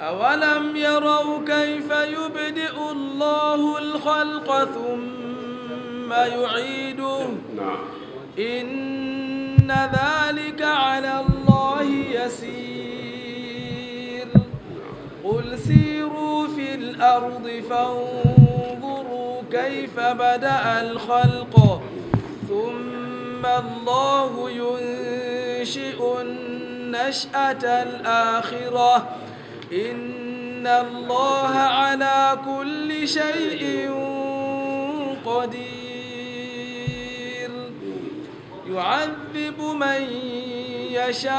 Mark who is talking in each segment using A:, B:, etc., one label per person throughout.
A: أولم يروا كيف يبدئ الله الخلق ثم يعيده
B: نعم.
A: إن ذلك على الله يسير. قل سيروا في الأرض فانظروا كيف بدأ الخلق ثم الله ينشئ النشأة الآخرة إن الله على كل شيء قدير. يعذب من يشاء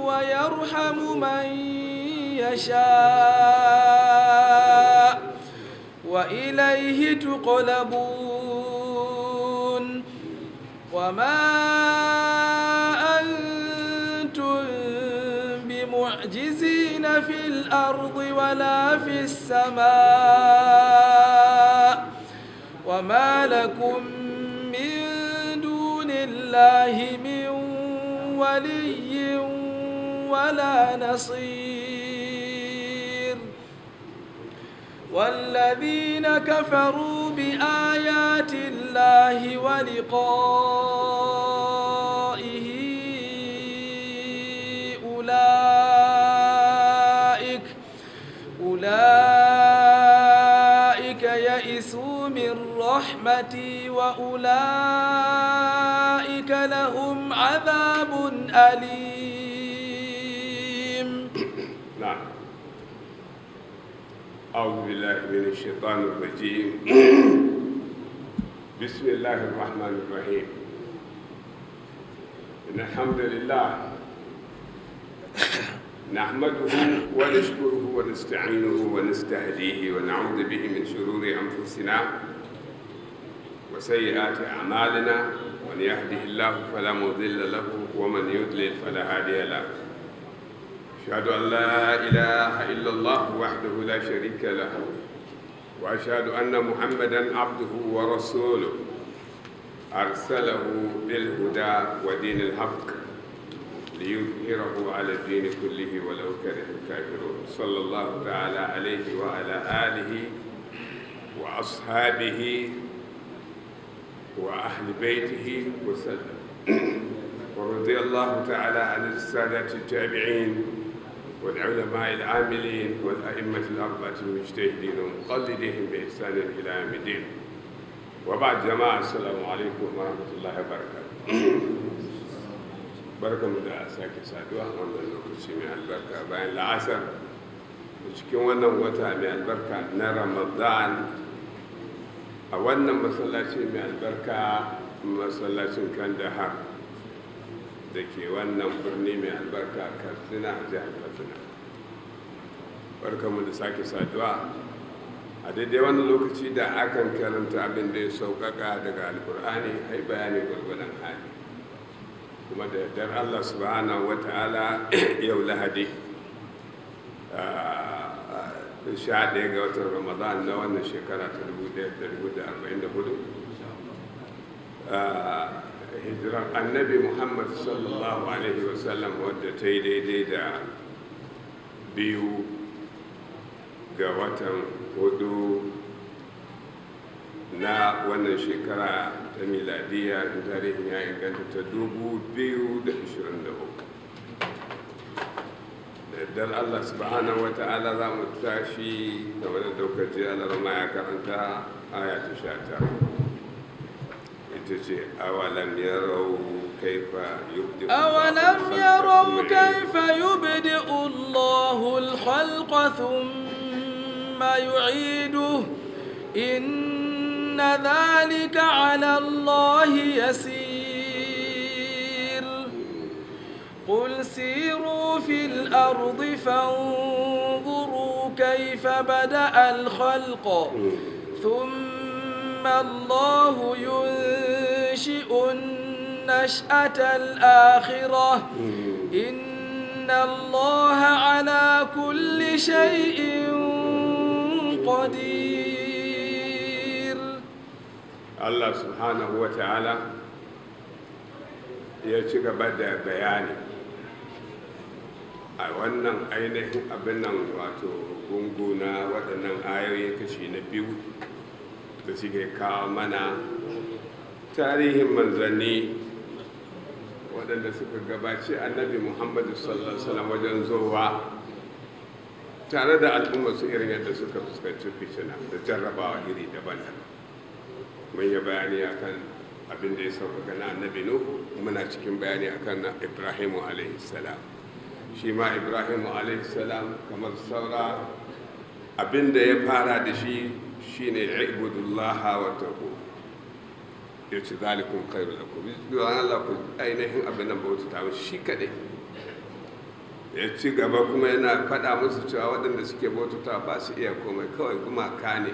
A: ويرحم من يشاء وإليه تقلبون. وما أنتم بمعجزين في الأرض ولا في السماء وما لكم من دون الله من ولي ولا نصير. والذين كفروا بآيات الله ولقائه أولئك يئسوا من رحمتي وأولئك لهم عذاب أليم.
B: نعم، أعوذ بالله من الشيطان الرجيم. بسم الله الرحمن الرحيم. إن الحمد لله نحمده ونشكره ونستعينه ونستهديه ونعوذ به من شرور أنفسنا وسيئات أعمالنا، من يهده الله فلا مضل له ومن يضلل فلا هادي له. أشهد أن لا إله إلا الله وحده لا شريك له، وأشهد أن محمدا عبده ورسوله، أرسله بالهدى ودين الحق ليظهره على الدين كله ولو كره الكافرون، صلى الله تعالى عليه وعلى آله وأصحابه وأهل بيته وسلم، ورضي الله تعالى عن السادة التابعين والعلماء العاملين والأئمة الأربعة المجتهدين ومقلديهم بإحسان إلى يوم الدين. وبعد، جماعة، السلام عليكم ورحمة الله وبركاته. Barkamu da sake saduwa wannan lokaci mai albarka bayan la'asar cikin wannan wata mai albarka na Ramadan, a wannan masallaci mai albarka, masallacin Kandahar da ke wannan birni mai albarka, Katsina, jihar Katsina. Barkamu da sake saduwa a daidai wannan lokaci da akan karanta abin da ya sauƙaƙa daga Alkur'ani, ai bayani gwargwadon hali. Kuma da yardar Allah subhanahu wa ta'ala, yau Lahadi, 11 ga watan Ramadan na wannan shekara ta 1444 hijiran Annabi Muhammad sallallahu alaihi wasallam, wadda ta yi daidai da 2 ga watan 4 na wannan shekara ta miladiya, in tarihin ya inganta, ta 2023. Da yardar Allah subhanahu wa ta'ala za mu tashi game da daukaci alarma ya karanta aya ta 19, ita ce أولم يروا كيف يبدئ
A: أولم يروا كيف يبدئ الله الخلق ثم يعيده إن ذلك على الله يسير. قل سيروا في الأرض فانظروا كيف بدأ الخلق ثم الله ينشئ النشأة الآخرة إن الله على كل شيء قدير.
B: Allah subhanahu wa ta'ala ya ci gaba da bayani. A wannan ainihin abin nan, wato gungu na waɗannan ayoyi kashi na biyu da suke kawo mana tarihin manzanni waɗanda suka gabaci Annabi Muhammadu sallallahu alaihi wasallam wajen zowa tare da al'ummar su, irin yadda suka fuskanci fitina da jarrabawa iri daban-daban. Mun yi bayani akan abin da ya sauƙaƙa na Annabi Nuhu. Muna cikin bayani akan na Ibrahimu alaihi salam. Shi ma Ibrahimu alaihi salam, kamar saura, abin da ya fara da shi shine "Ibudullaha wattaqu". Ya ce "Zalikum khairu lakum". Allah, ku ainihin abin nan bauta ta shi kadai. Ya ci gaba kuma yana faɗa musu cewa waɗanda suke bautata ba su iya komai, kawai gumaka ne,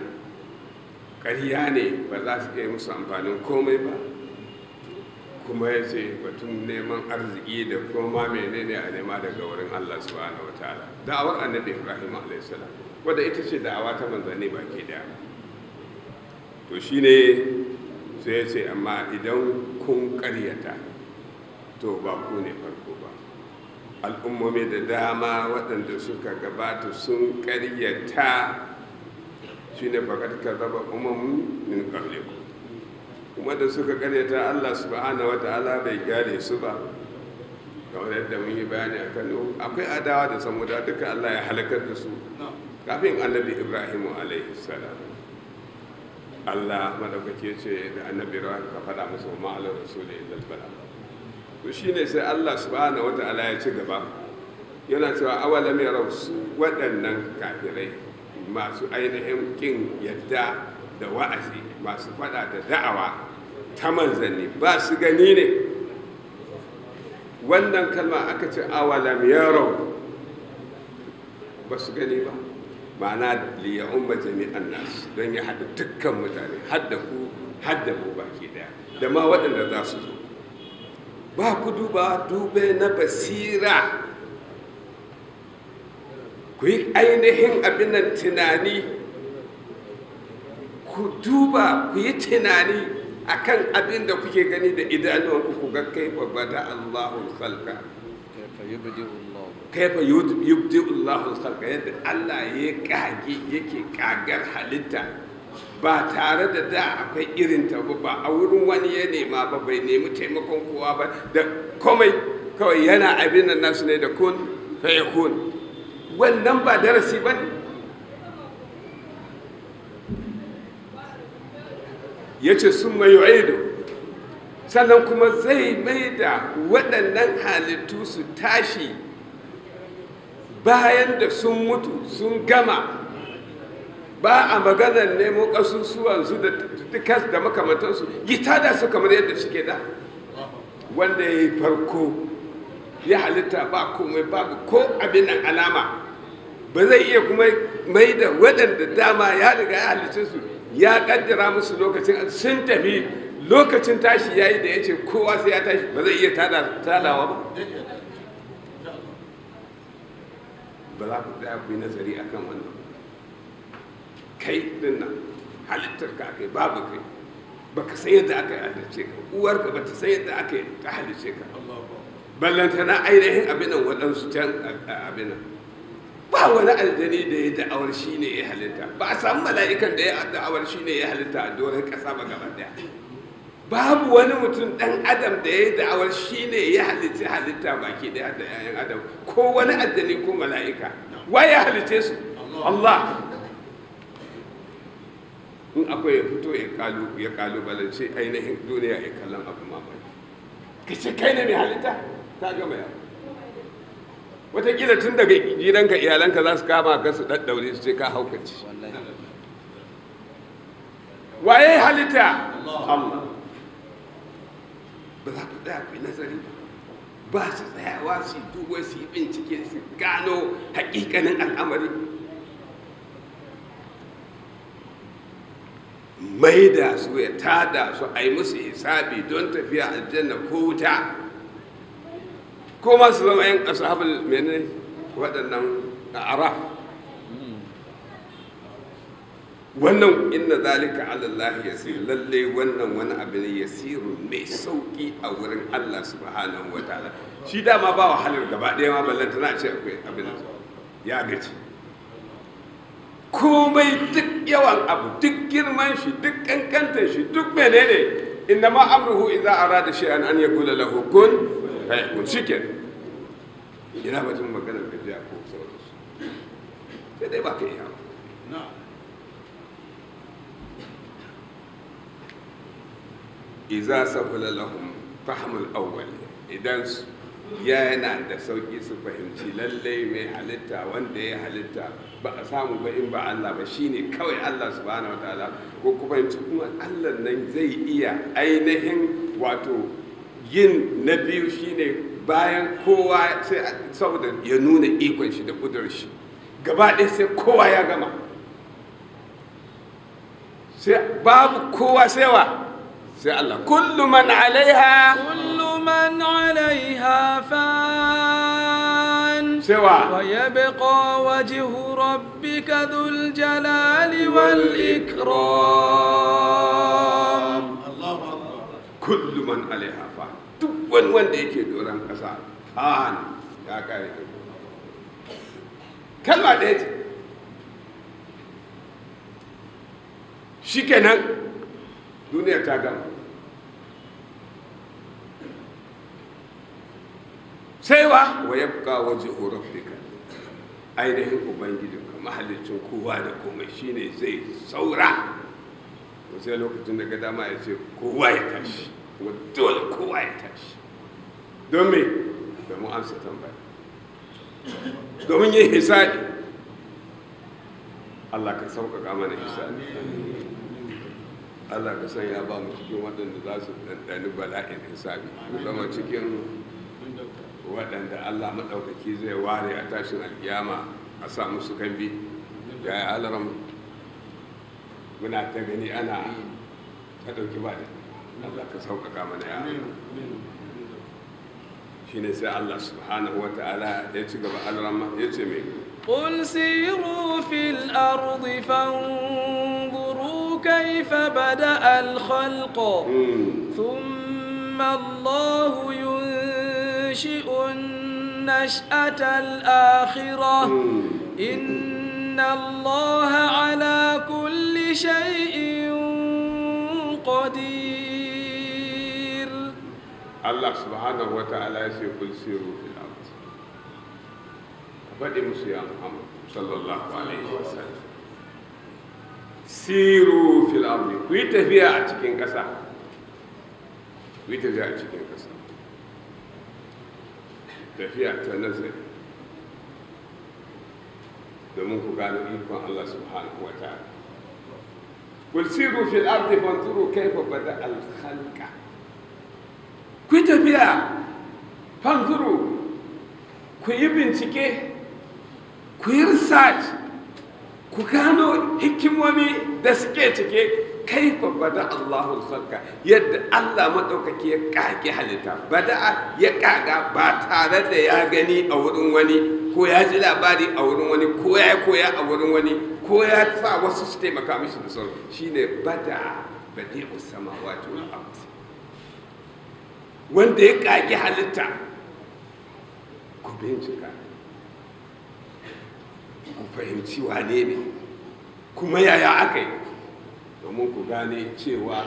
B: ƙarya ne, ba za su iya musu amfanin komai ba. Kuma ya ce batun neman arziki da kuma menene, a nema daga wurin Allah subhanahu wataala. Da'awar Annabi Ibrahim alaihi salam, wadda ita ce da'awa ta manzanni baki daya. To shine sai ya ce, amma idan kun ƙaryata, to ba ku ne farko ba. Al'ummomi da dama waɗanda suka gabata sun ƙaryata. Shine "Faqad kazzaba umamun min qablikum". Kuma da suka karyata, Allah subhanahu wataala bai kyale su ba. Kamar yadda mun yi bayani a kan akwai Adawa da Samuda, duka Allah ya halakar da su kafin Annabi Ibrahimu alaihi salam. Allah madaukake ce da Annabi Ibrahim, ka faɗa musu "Ma ala rasuli illa al. To shine sai Allah subhanahu wataala ya ci gaba yana cewa, "Awalam yarau", su waɗannan kafirai masu ainihin kin yadda da wa'azi, masu faɗa da da'awa ta manzanni, ba su gani ne? Wannan kalma aka ce "awalam yarau", ba su gani ba, ma'ana liya'umma jami'an nas, don ya haɗa dukkan mutane, hadda ku, hadda mu baki ɗaya, da ma waɗanda za su zo. Ba ku duba dube na basira, ku yi ainihin abin nan tunani, ku duba, ku yi tunani akan abin da kuke gani da idanuwanku, ku ga "kaifa bada Allahu khalqa".
A: "Kaifa yubdi'u Allah".
B: "Kaifa yubdi'u Allahu khalqa", yadda Allah ya kage, yake kagar halitta ba tare da da akwai irin ta ba, ba a wurin wani ya nema ba, bai nemi taimakon kowa ba da komai, kawai yana abin nan nasu ne da "kun fayakun". Wannan ba darasi ba ne? Ya ce "Summa yu'idu", sannan kuma zai mai da waɗannan halittu su tashi bayan da sun mutu sun gama. Ba a maganar nemo ƙasusuwansu da dukas da makamantansu, yi tada su kamar yadda suke da. Wanda ya yi farko, ya halitta ba komai, babu ko abin nan alama, ba zai iya kuma mai da waɗanda dama ya riga ya halicce su, ya kaddara musu lokacin sun tafi, lokacin tashi ya yi da ya ce kowa sai ya tashi, ba zai iya tadawa ba? Ba za ku tsaya ku yi nazari akan wannan? Kai din nan, halittar ka aka yi, babu kai, baka san yadda aka yi halicce ka, uwarka ba ta san yadda aka yi ta halicce ka, ballantana ainihin abin nan waɗansu can abin nan. Ba wani aljani da ya da'awar shi ne ya halitta, ba a samu mala'ikan da ya da'awar shi ne ya halitta a doron ƙasa ba gaba ɗaya. Babu wani mutum ɗan adam da ya da'awar shi ne ya halitta halitta baki ɗaya da 'ya'yan adam, ko wani aljani ko mala'ika. Wa ya halicce su? Allah. In akwai, ya fito ya kalubalance ainihin duniya ya kallon abu mamaki. Ka ce kai ne mai halitta, ta gama yawa. Wataƙila tun daga gidanka iyalanka za su kama ka su ɗaɗɗaure, su ce ka haukace. Waye halitta? Allah. Ba za ku tsaya ku yi nazari ba? Su tsayawa su duba, su yi bincike, su gano haƙiƙanin al'amari. Mai da su, ya tada su, a yi musu hisabi don tafiya aljanna ko wuta, ko ma su zama yan ashabul mene, waɗannan Araf. Wannan inna zalika ala Allah yasir, lalle wannan wani abu ne yasiru mai sauki a wurin Allah subhanahu wa ta'ala. Shi dama ba wahalar gaba ɗaya ma, ballanta na ce akwai abin ya gaci komai, duk yawan abu, duk girman shi, duk kankantar shi, duk menene. Inna ma amruhu idza arada shay'an an yaqula lahu kun fayakun. Shiken ina batun maganar gajiya ko sauransu, sai dai ba ka iya ba. Iza sahula lahum fahmul awwal, idan yana da sauki su fahimci lallai mai halitta, wanda ya halitta ba a samu ba in ba Allah ba, shine kawai Allah subhanahu wataala, ko ku fahimci kuma Allah nan zai iya ainihin wato yin na biyu, shine bayan kowa sai saboda ya nuna ikon shi da kudurar shi gaba ɗaya, sai kowa ya gama, sai babu kowa sai wa? Sai Allah. Kullu man alaiha
C: كل من عليها فان
B: sai wa?
C: ويبقى وجه ربك ذو الجلال والإكرام.
B: Kullu man alaiha fa, duk wani wanda yake doron ƙasa fan, ya kare. Kalma ɗaya ce, shikenan duniya ta gama. Sai wa? Wa yabqa wajhu rabbika, ainihin ubangijinka, mahallicin kowa da komai, shine zai saura. To sai lokacin da ga dama ya ce kowa ya tashi, kuma dole kowa ya tashi. Don me? Domin amsa tambaya, domin yin hisabi. Allah ka sauƙaƙa mana hisabi. Allah ka sanya ba mu cikin waɗanda za su ɗanɗani bala'in hisabi, mu zama cikin waɗanda Allah maɗaukaki zai ware a tashin alkiyama a sa musu kambi. Ya yi alaram muna ta gani ana ta ɗauki ba da. Allah ka sauƙaƙa mana ya shi ne. Sai Allah subhanahu wa ta'ala ya ci gaba, alarama ya ce mai
C: قل سيروا في الأرض فانظروا كيف بدأ الخلق، ثم الله ينشئ النشأة الآخرة، إن الله على كل شيء قدير.
B: Allah subhanahu wa ta'ala ya ce kul siru fil ard, ka faɗi musu ya Muhammad sallallahu alaihi wasallam, siru fil ard, ku yi tafiya a cikin ƙasa, ku yi tafiya a cikin ƙasa, tafiya ta nazari, domin ku gano ikon Allah subhanahu wa ta'ala. Kul siru fil ard fanzuru kayfa bada al khalqa, ku yi tafiya, fanzuru, ku yi bincike, ku yi research, ku gano hikimomi da suke cike, kaifa bada Allahul khalqa, yadda Allah maɗaukaki ya kage halitta. Bada'a, ya kaga ba tare da ya gani a wurin wani, ko ya ji labari a wurin wani, ko ya koya a wurin wani, ko ya sa wasu su taimaka mishi da sauran. Shine bada'a, badi'us samawati wal ard, wanda ya kage halitta. Ku bincika ku fahimci wane ne kuma yaya aka yi, domin ku gane cewa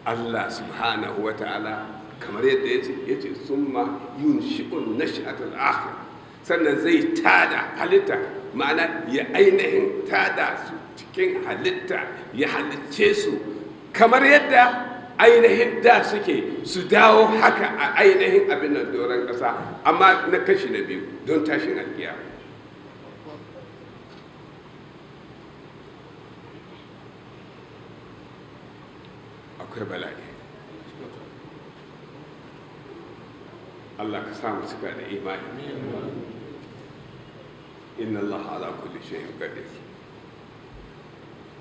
B: Allah subhanahu wa ta'ala, kamar yadda ya ce summa yunshi'un nash'atul akhir, sannan zai tada halitta, ma'ana ya ainihin tada su cikin halitta, ya halicce su kamar yadda ainihin da suke, su dawo haka a ainihin abin nan doron ƙasa, amma na kashi na biyu don tashin alkiyama. Akwai bala'i. Allah ka samu cika da imani. Inna Allah ala kulli shay'in qadir,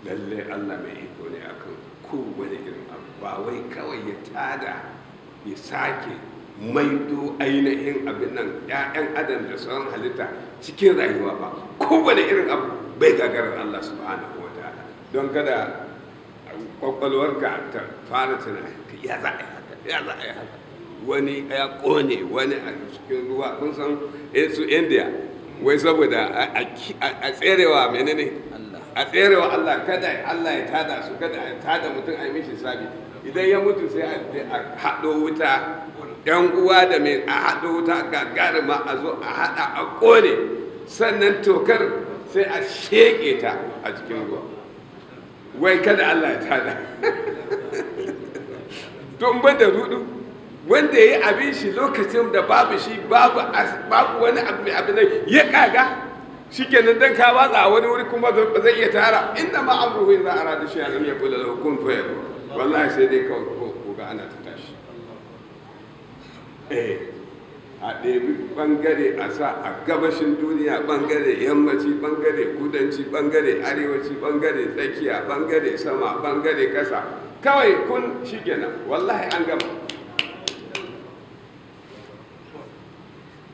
B: lalle Allah mai iko ne akan kowane irin abu. Ba wai kawai ya tada, ya sake maido ainihin abin nan ‘ya'yan adam da sauran halitta cikin rayuwa ba, kowane irin abu bai gagarar Allah subhanahu wa ta'ala. Don kada kwakwalwarka ta fara tunani, ya za a yi haka, ya za a yi haka? Wani ya kone, wani a cikin ruwa. Kun san su India, wai saboda a tserewa menene, a tserewa Allah, kada Allah ya tada su, kada a tada mutum a yi mishi sabi idan ya mutu, sai a haɗo wuta, yan uwa da mai, a haɗo wuta gagarima, a zo a haɗa a ƙone, sannan tokar sai a sheƙe ta a cikin ruwa, wai kada Allah ya tada. To, in ban da rudu, wanda ya yi abin shi lokacin da babu shi, babu wani abu mai abin ya kaga shi kenan, dan ka watsa a wani wuri kuma ba zai iya tara. Inna ma amruhu idza arada shay'an an yaqula lahu kun fayakun. Wallahi sai dai kawai ko ga ana ta tashi, a ɗebi ɓangare a sa a gabashin duniya, ɓangare yammaci, ɓangare kudanci, ɓangare arewaci, ɓangare tsakiya, ɓangare sama, ɓangare ƙasa, kawai kun shi kenan. Wallahi an gama.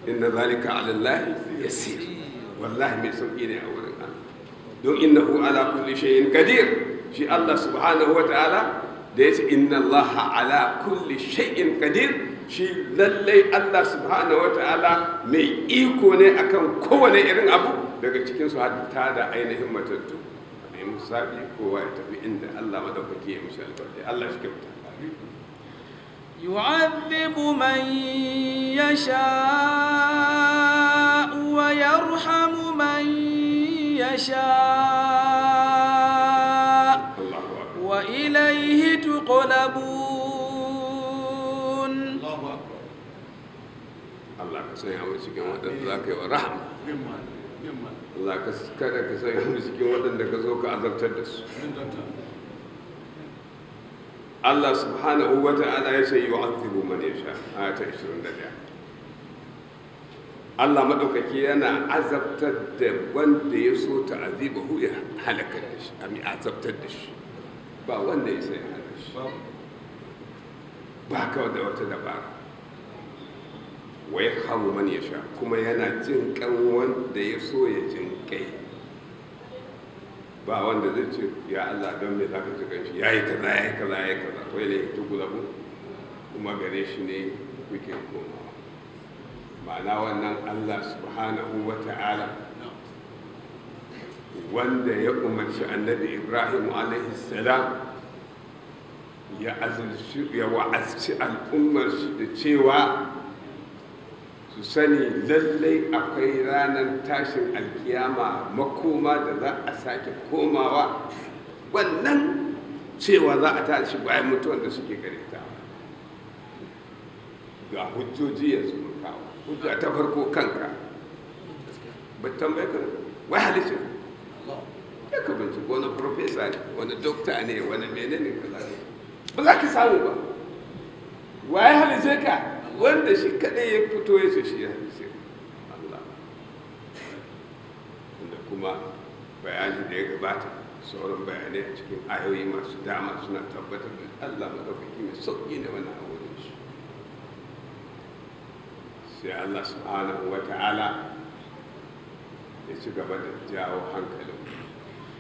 B: Inna zalika ala Allah yasir. Wallahi mai sauki ne a wurin Allah, don innahu ala kulli shay'in qadir. Shi Allah subhanahu wa ta'ala da yace inna Allah ala kulli shay'in qadir, shi lallai Allah subhanahu wa ta'ala mai iko ne akan kowane irin abu, daga cikin su hatta da ainihin matattu a yi musabi, kowa ya tafi inda Allah madaukaki ya mishi albarka. Allah shi kyauta.
C: يعذب من يشاء ويرحم من يشاء.
B: Allahu akbar.
C: وإليه تقلبون.
B: Allah ka sanya mu cikin waɗanda za ka yi wa rahama. Allah ka kada ka sanya mu cikin waɗanda ka zo ka azabtar da su. Allah subhanahu wa ta'ala ya ce yu'adhibu man yasha, aya ta 21. Allah madaukaki yana azabtar da wanda ya so, ta'azibahu, ya halakar da shi, ami azabtar da shi, ba wanda ya sai hana shi, ba ka da wata dabara. Wa yarhamu man yasha, kuma yana jin kan wanda ya so ya jin kai. Ba wanda zai ce, ya Allah, don me za ka ji kanshi, ya yi kaza, ya yi kaza, ya yi kaza. Wai ne tukulabu, kuma gare shi ne kuke komawa. Ma'ana wannan Allah subhanahu wa ta'ala wanda ya umarci Annabi Ibrahim alaihi salam ya azurci, ya wa'azci al'ummar shi da cewa su sani lallai akwai ranar tashin alkiyama, makoma da za a sake komawa. Wannan cewa za a tashi bayan mutuwan da suke gare ta, ga hujjoji yanzu mun kawo. Hujja ta farko, kanka ba tambaye ka wai halitta ya ka binciko wani professor ne, wani dokta ne, wani menene, kaza ne, ba za ka samu ba. Waye halice ka, wanda shi kadai ya fito ya ce shi ya halice ka? Allah. Wanda kuma bayani da ya gabata, sauran bayanai a cikin ayoyi masu dama suna tabbatar da Allah madaukaki mai sauƙi ne wannan a wurin shi. Sai Allah subhanahu wa ta'ala ya ci gaba da jawo hankalin.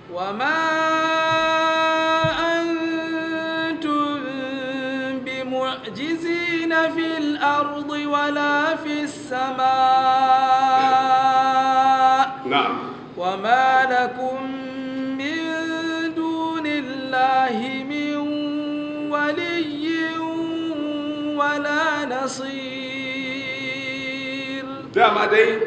C: وما أنتم بمعجزين في الأرض ولا في السماء. وما لكم من دون الله من ولي ولا نصير.
B: Dama dai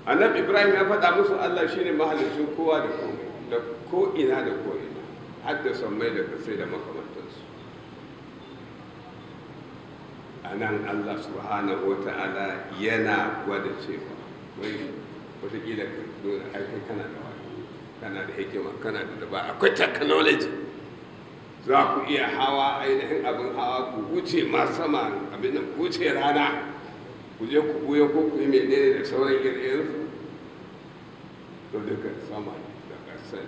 B: Annabi Ibrahim ya faɗa musu Allah shine mahalicin kowa da komai, da ko ina da ko ina, har da sammai da kasai da makamantansu. A nan Allah subhanahu wa ta'ala yana gwada cewa wai wataƙila ka nuna ai kai kana da wani, kana da hikima, kana da dabara, akwai technology, za ku iya hawa ainihin abin hawa ku wuce ma sama, abin nan, ku wuce rana, ku je ku buya ko ku yi menene da sauran irin. To, duka sama da ƙasar,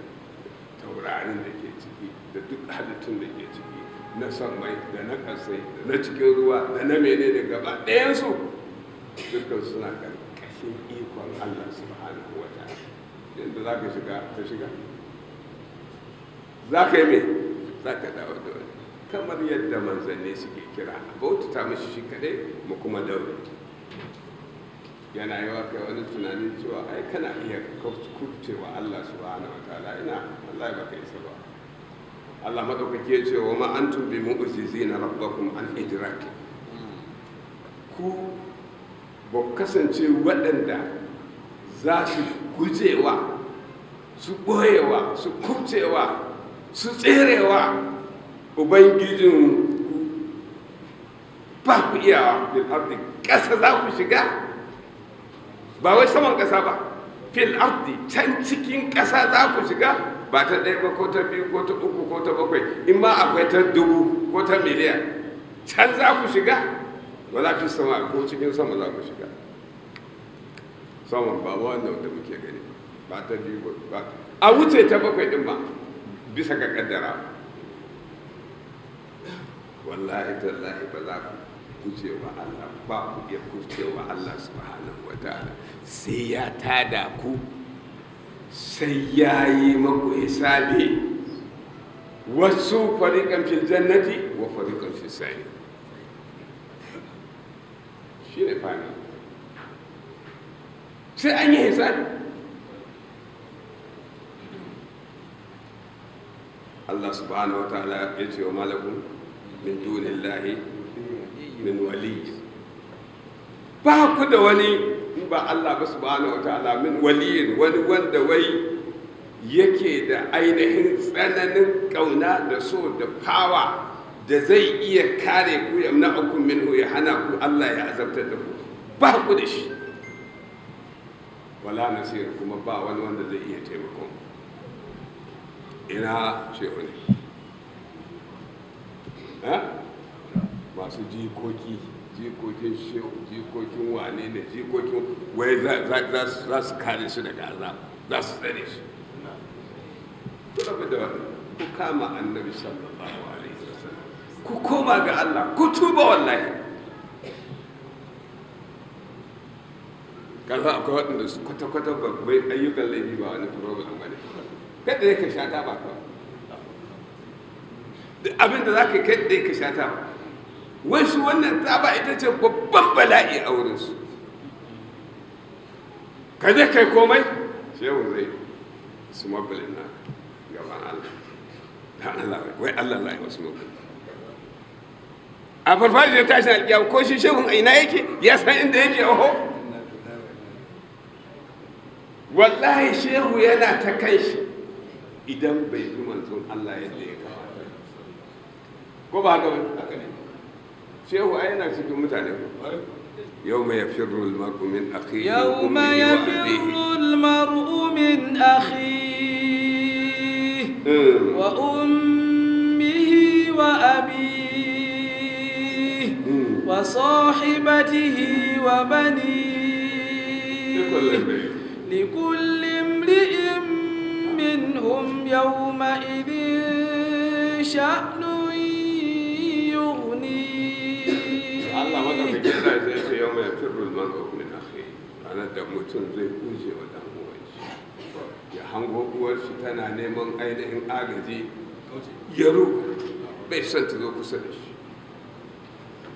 B: taurarin da ke ciki da duk halittun da ke ciki, na sammai da na ƙasai da na cikin ruwa da na menene, gaba ɗayansu dukkan suna ƙarƙashin ikon Allah subhanahu wa ta'ala. Yadda za ka shiga, ka shiga. Za ka yi me? Za ka dawo dole, kamar yadda manzanni suke kira a bautata mishi shi kaɗai mu kuma daure. Yana yi wa kai wani tunanin cewa ai kana iya kubcewa Allah subhanahu wa ta'ala. Ina, wallahi baka isa ba. Allah madaukaki ya ce: "Wa ma antum bi mu'jizina rabbakum an idraki." Ku ba ku kasance waɗanda za su gujewa, su ɓoyewa, su kubcewa, su tserewa Ubangijin ku ba. Ku iyawa. Fil ardi, ƙasa za ku shiga, ba wai saman ƙasa ba, fil ardi, can cikin ƙasa za ku shiga, ba ta ɗaya ba, ko ta biyu, ko ta uku, ko ta bakwai, in ma akwai ta 1000 ko ta miliyan, can za ku shiga. Wala fi sama, ko cikin sama za ku shiga. Saman ba wannan da muke gani ba, ta biyu ba, a wuce ta bakwai din ba, bisa ga kaddara, wallahi tallahi ba za ku gujewa Allah ba. Ku iya gujewa Allah subhanahu wa ta'ala, sai ya tada ku, sai ya yi maku hisabi. Wasu fariqan fil jannati wa fariqan fis sa'ir. Shi ne final, sai an yi hisabi. Allah subhanahu wa ta'ala ya ce: "Wa ma lakum min dunillahi min waliy." Ba ku da wani in ba Allah ba subhanahu wa ta'ala, min waliyin, wani wanda wai yake da ainihin tsananin kauna da so da power da zai iya kare ku, yamna'ukum minhu, ya hana ku Allah ya azabtar da ku. Ba ku da shi. Wala nasir, kuma ba wani wanda zai iya taimakon. Ina shehu ne masu jikoki, jikokin shehu, jikokin wane ne, jikokin wai za su kare su daga azab, za su tsare su? Ku rabu da wannan, ku kama Annabi sallallahu alaihi wasallam, ku koma ga Allah, ku tuba. Wallahi kaza akwai waɗanda su kwata-kwata babbai ayyukan laifi ba wani problem ba ne. Kada ya ka sha taba kawai, duk abin da za ka kai da ka sha taba. Wasu wannan taba ita ce babban bala'i a wurinsu. Ka je kai komai, shehu zai smuggling na gaban Allah. Dan Allah, wai Allah za a yi wasu smuggling a farfajiyar tashin alƙiyama? Ko shi shehun a ina yake? Ya san inda yake? Oho, wallahi shehu yana ta kan shi idan bai bi manzon Allah yadda ya kamata. Ko ba haka ba? Haka ne. Shehu ai yana cikin mutane ko. يوم يفر المرء من أخيه
C: يوم
B: وأمه
C: يفر
B: وأبيه
C: المرء من أخيه وأمه وأبيه وصاحبته وبنيه.
B: لكل امرئ.
C: لكل امرئ منهم يومئذ شأن يغنيه.
B: Allah madaukake yana zai ce: يوم يفر المرء من أخيه, ranar da mutum zai guje wa dan uwan shi. Ya hango uwar shi tana neman ainihin agaji, ya ruga, bai son ta zo kusa da shi.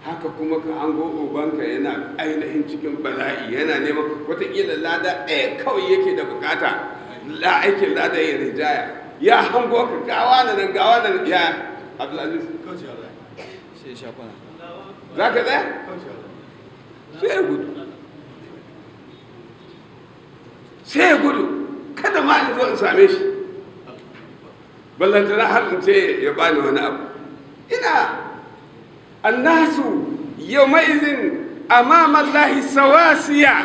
B: Haka kuma ka hango ubanka yana ainihin cikin bala'i, yana neman wataƙila lada ɗaya kawai yake da bukata, la aikin lada ya rinjaya. Ya hango ka, gawa na nan, gawa na nan, ya Abdulaziz?
A: Sai sha kwana.
B: Za ka tsaya? Sai ya gudu, sai ya gudu, kada ma in zo in same shi, ballantana har in ce ya bani wani abu. Ina, الناس يومئذ أمام الله سواسية.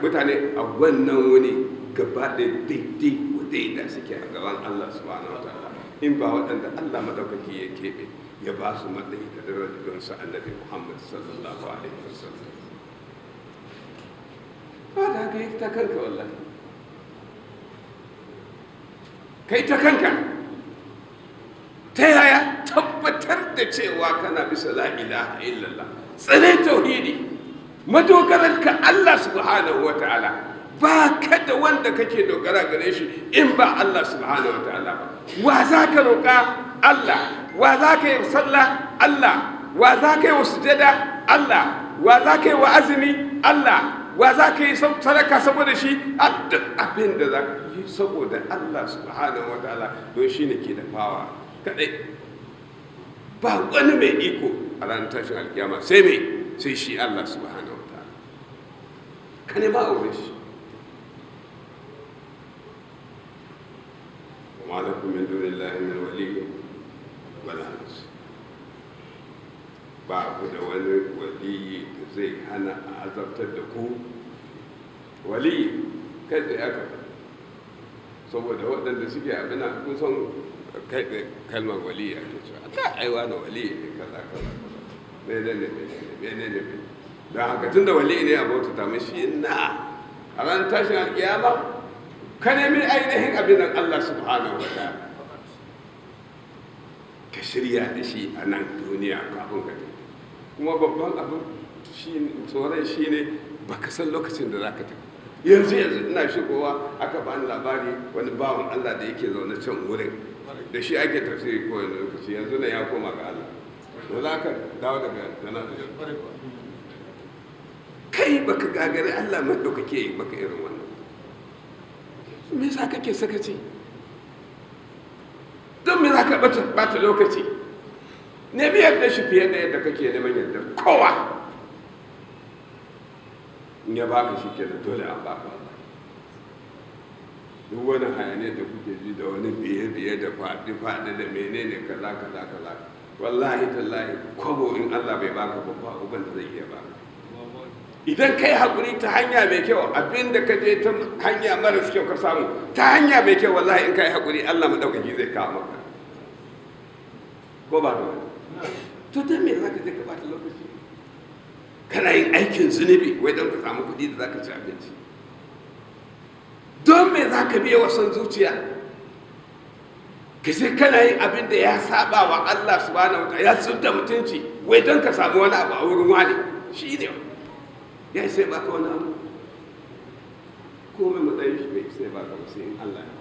B: Mutane a wannan wuni gaba da daidai wa daida suke a gaban Allah subhanahu wa ta'ala, in ba waɗanda Allah madaukaki ya keɓe ya ba su matsayi da darajar su Annabi Muhammad sallallahu alaihi wasallam. Ba da haka, yi ta kanka. Wallahi kai ta kanka. Ta yaya? Tabbatar da cewa kana bisa la ilaha illallah, tsare tauhidi, madogarar ka Allah subhanahu wa ta'ala. Ba ka da wanda kake dogara gare shi in ba Allah subhanahu wa ta'ala ba. Wa za ka roƙa? Allah. Wa za ka yi sallah? Allah. Wa za ka yi wa sujada? Allah. Wa za ka yi wa azumi? Allah. Wa za ka yi sadaka saboda shi? Duk abin da za ka yi saboda Allah subhanahu wa ta'ala, don shi ne ke da fawa kaɗai. Ba wani mai iko a ranar tashin alkiyama sai mai sai shi Allah subhanahu wa ta'ala. Ka nema a wurin shi. Wa ma lakum min dunillahi min waliyyin wala nasir. Ba ku da wani waliyi da zai hana a azabtar da ku. Waliyi kai tsaye aka faɗi, saboda waɗanda suke abin kun san kai tsaye kalmar waliyi ake cewa ta aiwa na waliyi ne kaza kaza kaza, mene ne mene ne mene ne mene. Don haka tun da waliyi ne a bautata mashi na a ranar tashin alƙiyama, ka nemi ainihin abin nan Allah subhanahu wa ta'ala, ka shirya da shi a nan duniya kafin ka tafi. Kuma babban abin tsoron shi ne baka san lokacin da za ka tafi. Yanzu yanzu ina shigowa aka bani labari, wani bawan Allah da yake zaune can wurin da shi ake tafsiri kowane lokaci, yanzu ne ya koma ga Allah. Da za ka dawo daga jana'iza, kai baka gagari Allah maɗaukake yi baka irin wannan. Me yasa kake sakaci? Don me za ka bata lokaci? Nemi yadda shi fiye da yadda kake neman yadda kowa. In ya baka shi kenan, dole an baka. Wallahi duk wani hayaniyar da kuke ji da wani biye-biye da faɗi-faɗi da menene kaza kaza kaza, wallahi tallahi kwabo in Allah bai baka babba uban da zai iya baka. Idan kai haƙuri ta hanya mai kyau, abin da ka je ta hanya maras kyau ka samu, ta hanya mai kyau, wallahi in kai haƙuri Allah maɗaukaki zai kawo maka. Ko ba da wani to, don me za ka je ka bata lokaci kana yin aikin zunubi wai don ka samu kuɗi da za ka ci abinci? Don me za ka biya wa son zuciya, ka sai kana yin abin da ya saba wa Allah subhanahu wa ta'ala, ya da mutunci, wai don ka samu wani abu a wurin wani? Shi ne ya sai baka wani abu? Komai matsayin shi bai sai baka ba, sai in Allah ya baka.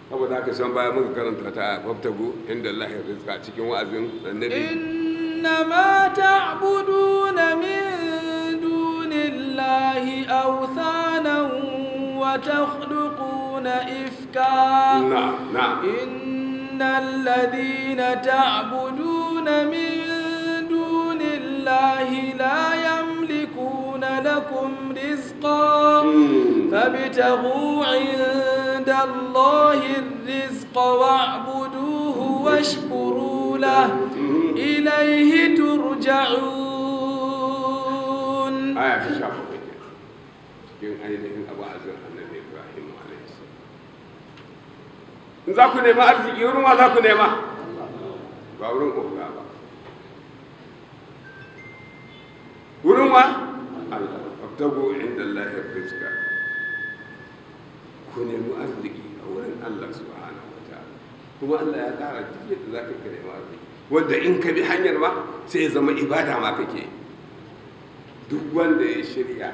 B: Saboda haka san baya muka karanta ta wabtagu inda Allah ya rizqa cikin wa'azin annabi.
C: إنما تعبدون من دون الله أوثانا وتخلقون إفكا.
B: Na.
C: إن الذين تعبدون من دون الله لا يملكون لكم رزقا فابتغوا عند الله الرزق واعبدوه واشكروا له، إليه ترجعون.
B: Aya ta 17 kenan cikin ainihin wa'azin annabi Ibrahim alaihi salam. In za ku nema arziki, wurin wa za ku nema? Ba wurin oga ba. Wurin wa? Allah. Wabtagu inda Allah rizqa, ku nemi arziki a wurin Allah subhanahu wa ta'ala. Kuma Allah ya tsara duk yadda za ka nemi arziki, wanda in ka bi hanyar ma sai ya zama ibada ma kake yi. Duk wanda ya shirya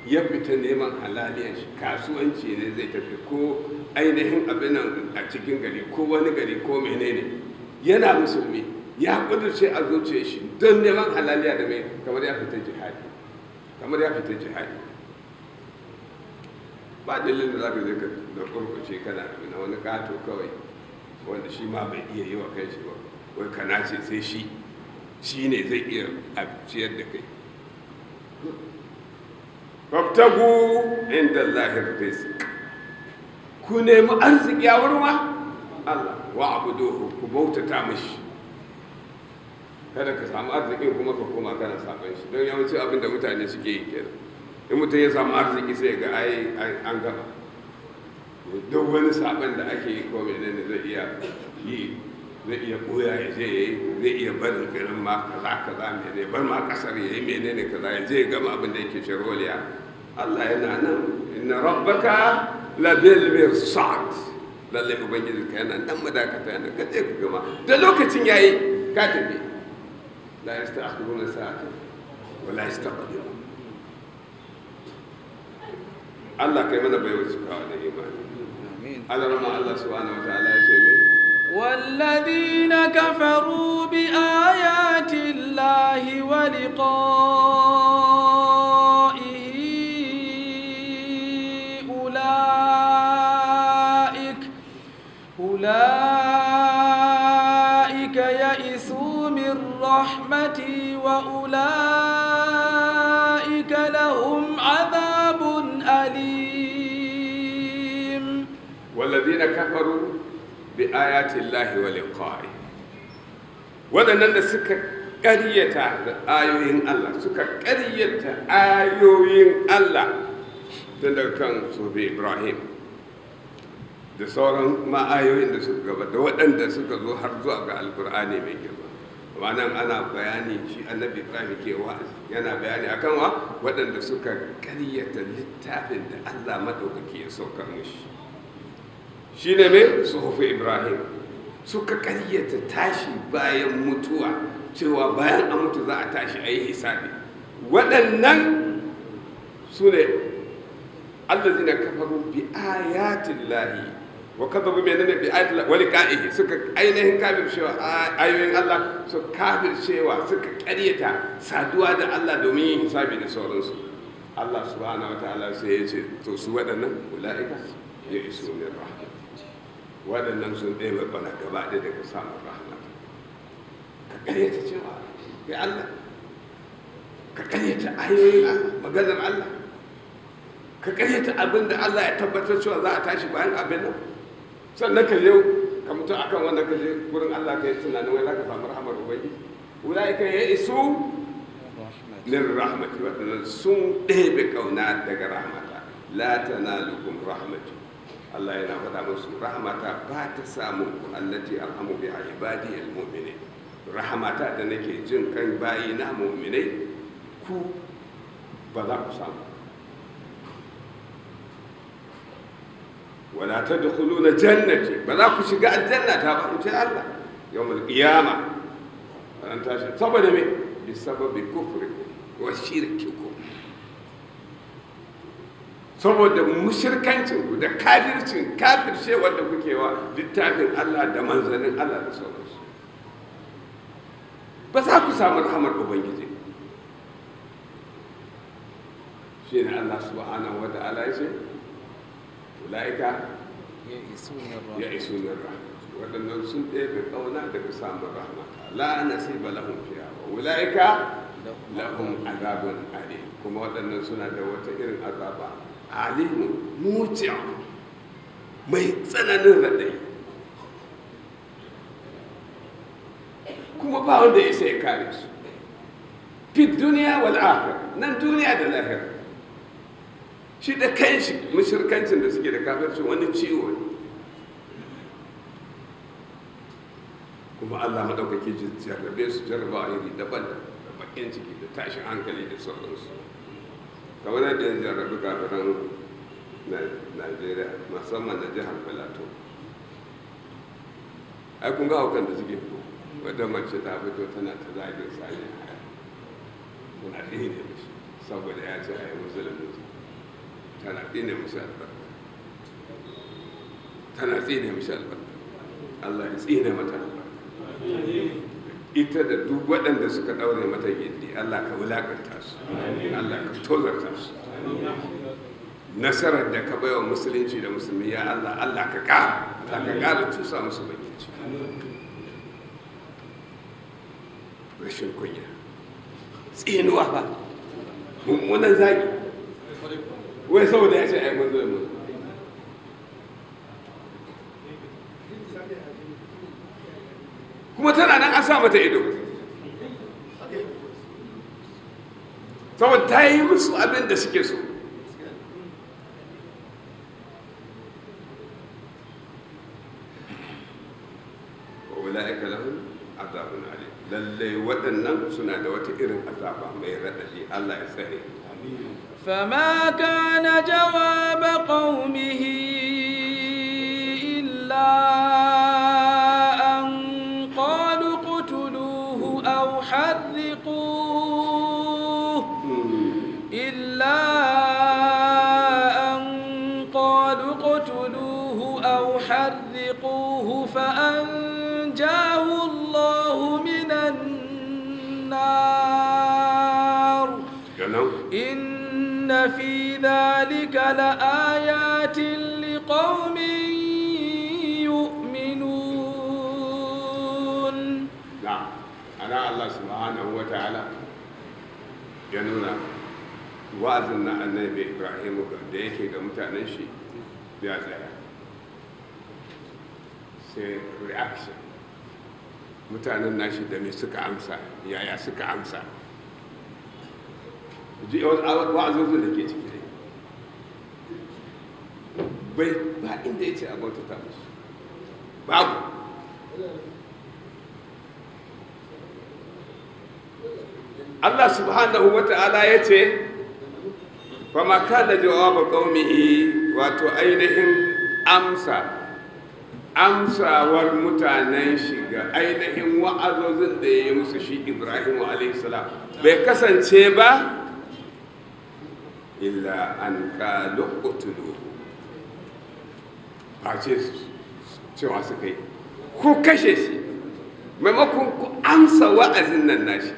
B: ya fita neman halaliyar shi, kasuwanci ne zai tafi ko ainihin abin nan a cikin gari ko wani gari ko menene, yana musulmi ya kudurce a zuciyar shi don neman halaliya da mai, kamar ya fita jihadi, kamar ya fita jihadi. Ba dalilin da za ka je ka da kurkuce kana abin na wani kato kawai wanda shi ma bai iya yi wa kai shi ba, wai kana ce sai shi shi ne zai iya ciyar da kai. Wabtagu inda Allahir rizq, ku nemi arziki a wurin wa? Allah. Wa abuduhu, ku bautata mishi. Kada ka samu arzikin kuma ka koma kana saban shi, don yawanci abin da mutane suke yi kenan. In mutum ya samu arziki sai ga ai an gama, duk wani saban da ake yi ko menene zai iya yi, zai iya koya ya je yayi, zai iya barin garin ma kaza kaza menene, bar ma kasar yayi menene kaza, ya je ya gama abin da yake sharholiya. Allah yana nan, inna rabbaka labil mirsad. Lalle ubangiji ka yana nan madakata, yana ka je ka gama, da lokacin yayi ka tafi. La yasta'khiruna sa'atan wa la yastaqdimun. Allah kai mana baiwa cikawa da imani. Allah rama Allah subhanahu wataala ya ce me?
C: والذين كفروا بآيات الله ولقائه أولئك يئسوا من رحمتي وأولئك لهم عذاب أليم.
B: والذين كفروا بآيات الله ولقائه, waɗannan da suka ƙaryata da ayoyin Allah, suka ƙaryata ayoyin Allah tun daga kan Sobe Ibrahim da sauran ma'ayoyin da suka gaba da waɗanda suka zo har zuwa ga Alkur'ani mai girma. Amma nan ana bayani, shi Annabi Ibrahim ke wa'azi, yana bayani akan wa waɗanda suka ƙaryata littafin da Allah maɗaukaki ya saukar mishi, shi ne mai Suhufi Ibrahim. Suka karyata tashi bayan mutuwa, cewa bayan an mutu za a tashi a yi hisabi. Waɗannan su ne allazina kafaru bi ayatin lahi wa kadhabu, menene, bi ayatin lahi wa liqa'ihi. Suka ainihin kafircewa ayoyin Allah, suka kafircewa, suka karyata saduwa da Allah domin yin hisabi da sauransu. Allah subhanahu wa ta'ala sai ya ce to, su waɗannan ula'ika ya isu min rahmat, waɗannan sun ɗaya bana gaba ɗaya daga samun rahmat. Ka ƙaryata cewa kai Allah, ka ƙaryata ayoyin Allah, maganar Allah, ka ƙaryata abin da Allah ya tabbatar cewa za a tashi bayan abin nan, sannan ka je ka mutu akan wannan, ka je gurin Allah ka yi tunanin wai za ka samu rahmar Ubangiji. Ula'ika ya isu min rahmati, waɗannan sun ɗebe ƙauna daga rahmata. La tanalukum rahmati, Allah yana faɗa musu, rahmata ba ta samun ku, allati arhamu biha ibadi almu'minin, rahmata da nake jin kan bayi na mu'minai, ku ba za ku samu. Wala tadkhuluna jannati, ba za ku shiga aljanna ta ba, in ce Allah, yawmul qiyama, ran tashi, saboda me? Bi sababi kufrikum wa shirkikum, saboda mushirkancin ku da kafircin kafirce wanda kuke wa littafin Allah da manzanin Allah da sauransu, ba za ku samu rahamar Ubangiji. Shi ne Allah subhanahu wa ta'ala ya ce ula'ika ya isu min rahmat, waɗannan sun ɗebe ƙauna daga samun rahmata. La nasiba lahum fiha wa ula'ika lahum azabun alim, kuma waɗannan suna da wata irin azaba, alimu muciya, mai tsananin raɗaɗi, kuma ba wanda ya sai kare su fi duniya wal akhir, nan duniya da lahira. Shi da kanshi mushirkancin da suke da kafirci wani ciwo ne, kuma Allah madaukaki jarrabe su jarraba iri daban da bakin ciki da tashin hankali da sauransu, kamar yadda ya jarrabi kafiran Najeriya, musamman na jihar Plateau. Ai kun ga haukan da suke fito, wadda mace ta fito tana ta zagin Sani Haya, tana tsine mishi saboda ya ce a yi musulunci, tana tsine mishi albarka, tana tsine mishi albarka. Allah ya tsine mata albarka, ita da duk waɗanda suka ɗaure mata gindi. Allah ka wulaƙanta su, Allah ka tozarta su. Nasarar da ka baiwa musulunci da musulmi, ya Allah, Allah ka ƙara, Allah ka ƙara cusa musu bakin ciki. Rashin kunya, tsinuwa ba, mummunan zagi, wai saboda ya ce ai musulmi. Kuma tana nan an sa mata ido saboda ta yi musu abin da suke so. Wa ula'ika lahum azabun alim, lallai waɗannan suna da wata irin azaba mai raɗaɗi. Allah ya tsare.
C: فما كان جواب قومه إلا أن قالوا اقتلوه أو حرقوه، إلا أن في ذلك لآيات لقوم يؤمنون.
B: Na'am, ana Allah subhanahu wa ta'ala ya nuna wa'azin na Annabi Ibrahim da yake ga mutanen shi ya tsaya, sai reaction mutanen nashi da me suka amsa, yaya suka amsa. Ji wa'azozin da ke ciki ne, bai ba inda ya ce a bautata musu, babu. Allah subhanahu wa ta'ala ya ce fama kana jawaba qaumihi, wato ainihin amsawar mutanen shi ga ainihin wa'azozin da ya yi musu shi Ibrahim alaihi salam bai kasance ba illa an qalu qutuluhu, face cewa suka yi ku kashe shi. Maimakon ku amsa wa'azin nan nashi,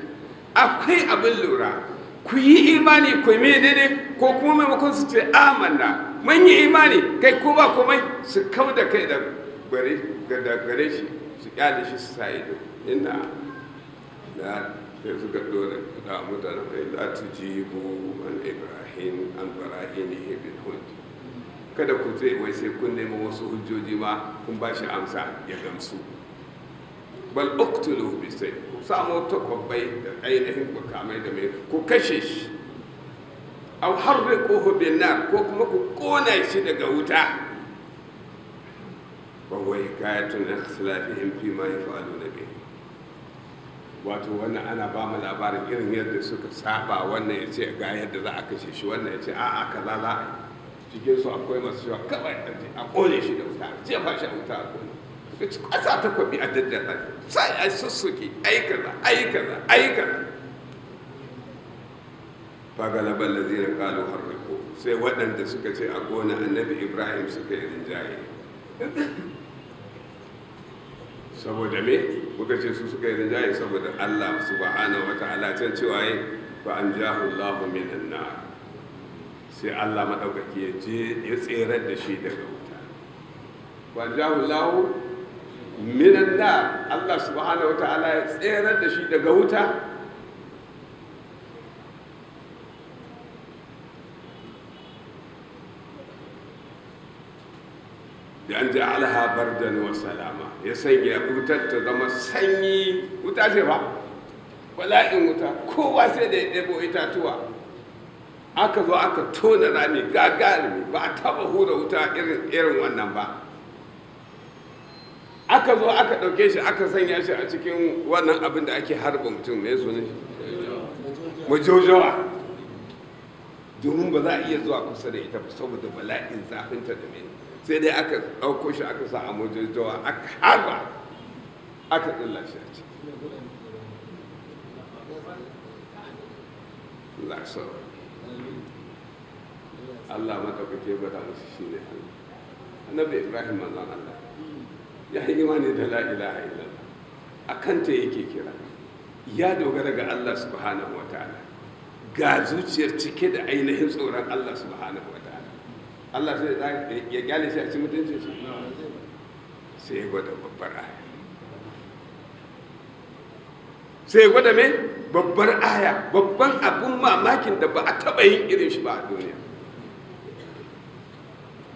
B: akwai abin lura, ku yi imani, ku yi daidai, ko kuma maimakon su ce amanna, mun yi imani, kai ko ba komai, su kau da kai da gare shi, su kyale shi, su sa ido ina da sai suka dora da mutanen kai la tujibu an Ibrahim an barahinihi bil hujj. Kada ku ce wai sai kun nemi wasu hujjoji ma kun ba shi amsa ya gamsu. Bal uqtuluhu bi sayf, ku samu takobbai da ainihin makamai da mai ku kashe shi, aw harriquhu bin nar, ko kuma ku kona shi daga wuta. Wa huwa hikayatun ikhtilafihim fi ma yaf'aluna bihi. Wato wannan ana ba mu labarin irin yadda suka saba, wannan ya ce ga yadda za a kashe shi, wannan ya ce a'a kaza za a yi. Cikin su akwai masu cewa kawai a kone shi da wuta, jefa shi a wuta a kone, suka ci kwasa takwabi a daddaka, sai a sussuke, ai kaza, ai kaza, ai kaza. Fagalaban lazina kalu harriku, sai waɗanda suka ce a kona Annabi Ibrahim suka yi rinjaye. Saboda me muka ce su suka yi rinjaye? Saboda Allah subhanahu wa ta'ala can cewa yi fa an jahu Allahu minan nar, sai Allah madaukaki ya je ya tserar da shi daga wuta. Wa jahu Allahu minan nar, Allah subhanahu wa ta'ala ya tserar da shi daga wuta. Da an ja'alaha bardan wa salama, ya sanya wutar ta zama sanyi. Wuta ce ba bala'in wuta, kowa sai da ya ɗebo itatuwa aka zo aka tona rami gagarumi, ba a taɓa hura wuta irin wannan ba. Aka zo aka ɗauke shi, aka sanya shi a cikin wannan abin da ake harba mutum mai sunan shi, majojowa, domin ba za a iya zuwa kusa da ita ba saboda bala'in zafinta da mai. Sai dai aka ɗauko shi aka sa a majojowa, aka harba, aka tsilla shi a ciki. Allah ya sauka. Allah maɗaukake gwada musu shi ne Allah. Annabi Ibrahim manzon Allah ya yi imani da la ilaha illallah, a kanta yake kira, ya dogara ga Allah subhanahu wa ta'ala, ga zuciyar cike da ainihin tsoron Allah subhanahu wa ta'ala. Allah sai ya kyale shi a ci mutuncin shi? Sai ya gwada babbar aya, sai ya gwada me babbar aya, babban abun mamakin da ba a taɓa yin irin shi ba a duniya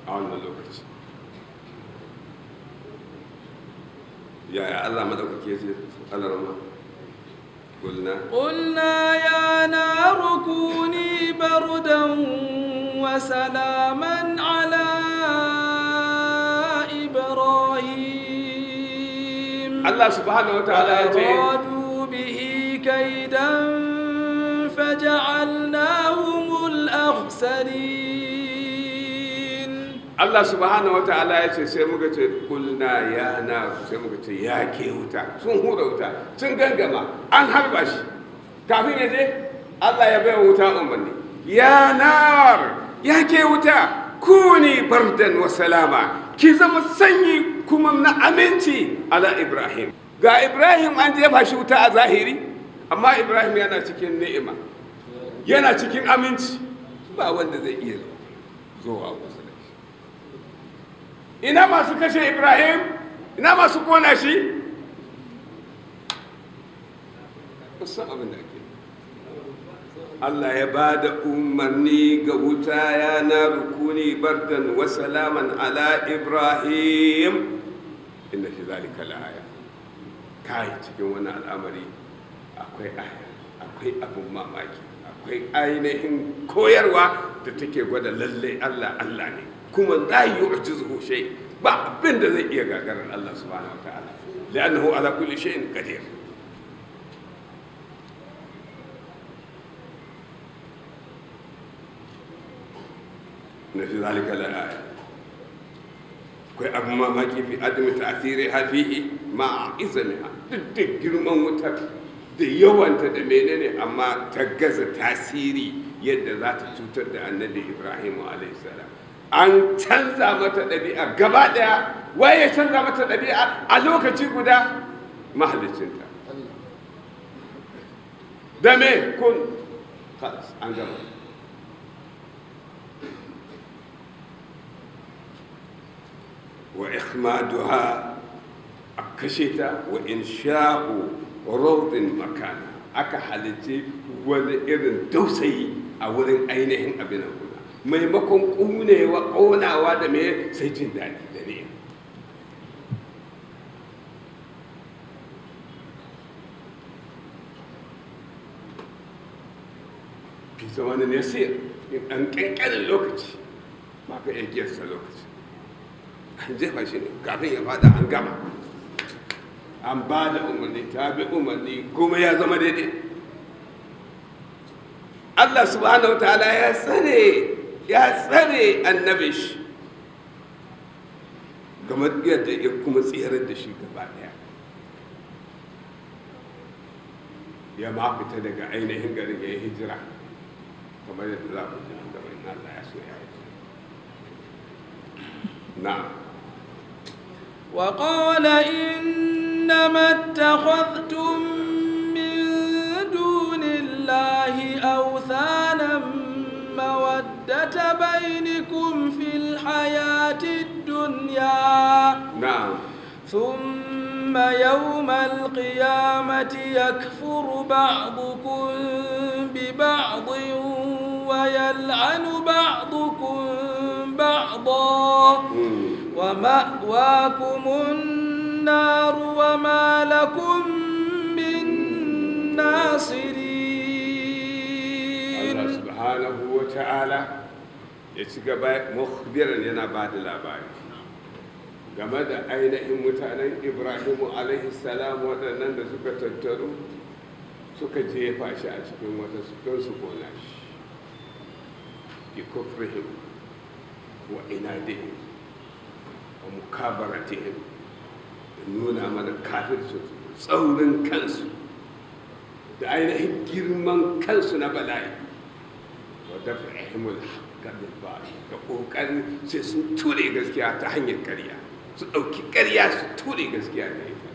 B: a wannan lokaci. Yaya Allah madaukake ce alarma? Qulna
C: قلنا يا نار كوني بردا وسلاما على إبراهيم.
B: Allah subhanahu wa ta'ala ya ce
C: وأرادوا به كيدا فجعلناهم الأخسرين.
B: Allah subhanahu wa ta'ala ya ce sai muka ce kulna ya na, sai muka ce ya ke wuta. Sun hura wuta, sun gangama, an harba shi, kafin ya je Allah ya bai wa wuta umarni, ya nar, ya ke wuta, kuni bardan wa salama, ki zama sanyi kuma na aminci ala Ibrahim. Ga Ibrahim an jefa shi wuta a zahiri, amma Ibrahim yana cikin ni'ima, yana cikin aminci. Ba wanda zai iya zuwa kusa da shi. Ina masu kashe Ibrahim? Ina masu kona shi? Kusan abin da ake. Allah ya ba da umarni ga wuta, ya na rukuni bardan wa salaman ala Ibrahim. Inna fi zalika la'aya. Kai, cikin wannan al'amari akwai aya, akwai abin mamaki, akwai ainihin koyarwa da take gwada lalle Allah Allah ne, kuma la yu'jizuhu shay, ba abin da zai iya gagarar Allah subhanahu wa ta'ala, li'annahu ala kulli shay'in qadir. Na fi zalika la'aya, akwai abin mamaki fi adami ta'asiri hafihi ma'a izamiha. Duk da girman wutar da yawanta da menene, amma ta gaza tasiri yadda za ta cutar da Annabi Ibrahim alaihissalam. An canza mata ɗabi'a gaba ɗaya. Waye canza mata ɗabi'a a lokaci guda? Mahalicinta. Da me? Kun, khalas, an gama. Wa ikhmaduha, a kashe ta, wa insha'u rawdin makana, aka halicci wani irin dausayi a wurin ainihin abin nan kuna maimakon ƙunewa, ƙonawa da me, sai jin daɗi da ni'ima. Fi zamanin yasir, in ɗan ƙanƙanin lokaci, ba ka iya giyarsa lokaci. An jefa shi ne kafin ya fada an gama, an ba da umarni, ta bi umarni, kuma ya zama daidai. Allah subhanahu wa ta'ala ya tsare annabi shi kamar yadda ya kuma tsirar da shi gaba daya, ya ma fita daga ainihin garin, ya yi hijira, kamar yadda za ku ji nan gaba in Allah ya so ya yi. Na'am.
C: وقال إنما اتخذتم من دون الله أوثانا مودة بينكم في الحياة الدنيا، ثم يوم القيامة يكفر بعضكم ببعض ويلعن بعضكم بعضا، ومأواكم النار وما لكم من ناصرين.
B: Allah subhanahu wa ta'ala ya ci gaba mukhbiran, yana ba da labari game da ainihin mutanen Ibrahimu alaihi salam, waɗannan da suka tattaru suka jefa shi a cikin wata don su kona shi, bi kufrihim wa inadihim wa mukabaratihim, da nuna mana kafirsu, tsaurin kansu, da ainihin girman kansu na bala'i, wa daf'ihimul haqqa bil batil, da kokarin sai sun ture gaskiya ta hanyar ƙarya, su ɗauki ƙarya su ture gaskiya da ita.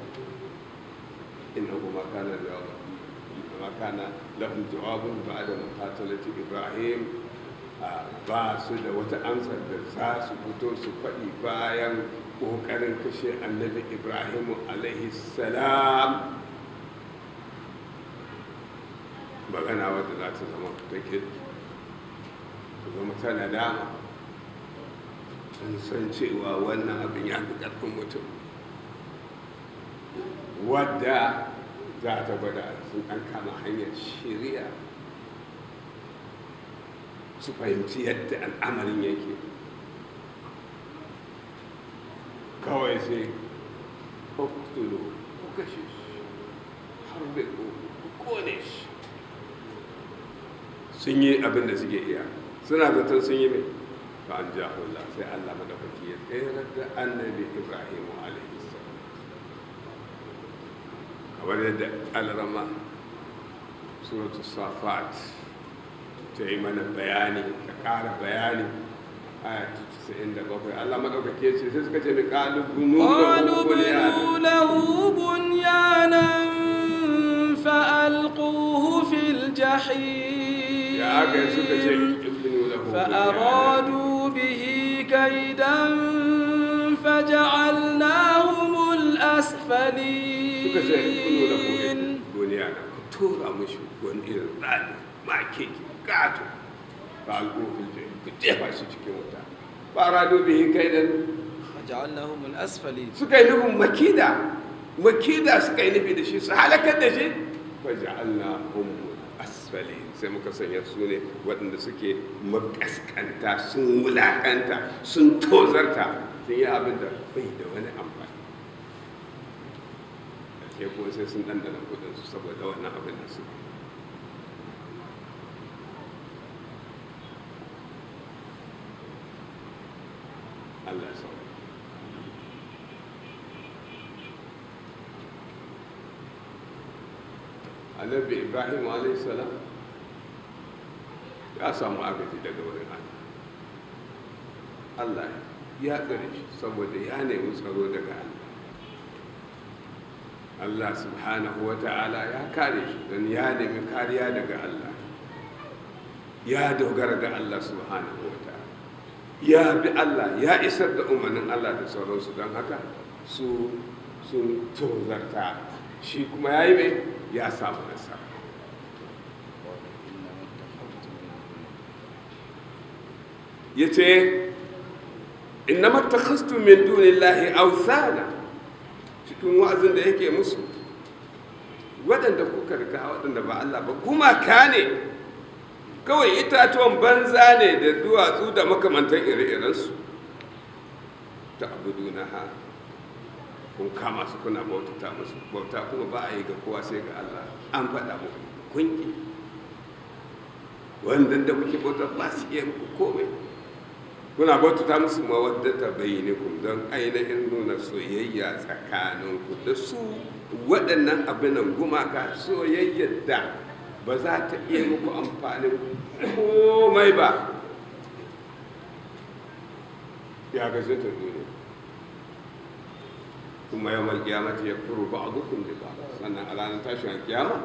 B: Innahu ma kana jawab ma kana lahum jawabun ba'da muqatalati Ibrahim. Ba su da wata amsar da za su fito su faɗi bayan ƙoƙarin kashe Annabi Ibrahim alaihi salam, magana wadda za ta zama ta ta zama ta nadama. Sun san cewa wannan abin ya fi ƙarfin mutum, wadda za ta gwada sun an kama hanyar shari'a, su fahimci yadda al'amarin yake. Kawai sai uktulu, ku kashe shi, harbe, ku kone shi. Sun yi abin da suke iya, suna zaton sun yi mai fa an jahullah, sai Allah madaukaki ya tsere da Annabi Ibrahim alaihi salam, kamar yadda alrama suratu Safat ta yi mana bayani, ta ƙara bayani, aya ta 97. Allah madaukaki ya ce sai suka ce mai qalu bunu
C: قالوا ابنوا له بنيانا فألقوه في الجحيم.
B: Ya aka yi suka ce ibnu lahu
C: فأرادوا به كيدا فجعلناهم
B: Suka ce ibnu lahu
C: الأسفلين.
B: Bunyana, ku tura mushi wani irin rami makeke gato, fa alqu fil jahim, ku jefa shi cikin wuta. Fa aradu bihi kaidan,
A: فجعلناهم الأسفلين.
B: Suka yi nufin makida, makida suka yi nufi da shi su halakar da shi. Fa ja'alnahum asfalin, sai muka sanya su ne waɗanda suke makaskanta, sun wulakanta, sun tozarta, sun yi abin da bai da wani amfani. Ke ko sai sun ɗanɗana kudinsu saboda wannan abin da suka. Allah ya sauka. Annabi Ibrahim alayhi salam ya samu agaji daga wurin Allah. Allah ya tsare shi saboda ya nemi tsaro daga Allah. Allah subhanahu wa ta'ala ya kare shi don ya nemi kariya daga Allah, ya dogara ga Allah subhanahu wa ta'ala, ya bi Allah, ya isar da umarnin Allah da sauransu. Don haka su sun tozarta shi, kuma ya yi mai ya samu nasara. Ya ce innama takhastu min dunillahi awthana, cikin wa'azin da yake musu, waɗanda kuka riga waɗanda ba Allah ba gumaka ne kawai, itatuwan banza ne da duwatsu da makamantan ire-irensu. Ta ha, kun kama su kuna bautata musu, bauta kuma ba a yi ga kowa sai ga Allah. An faɗa muku kun ki. Wanda da kuke bauta ba su iya muku komai, kuna bautata musu mawaddata bainakum, don ainihin nuna soyayya tsakaninku da su waɗannan abinan gumaka, soyayyar da ba za ta iya muku amfanin komai ba. Ya ga ta duniya kuma yawmal qiyamati yakfuru ba'dukum bi ba'd. Sannan a ranar tashin kiyama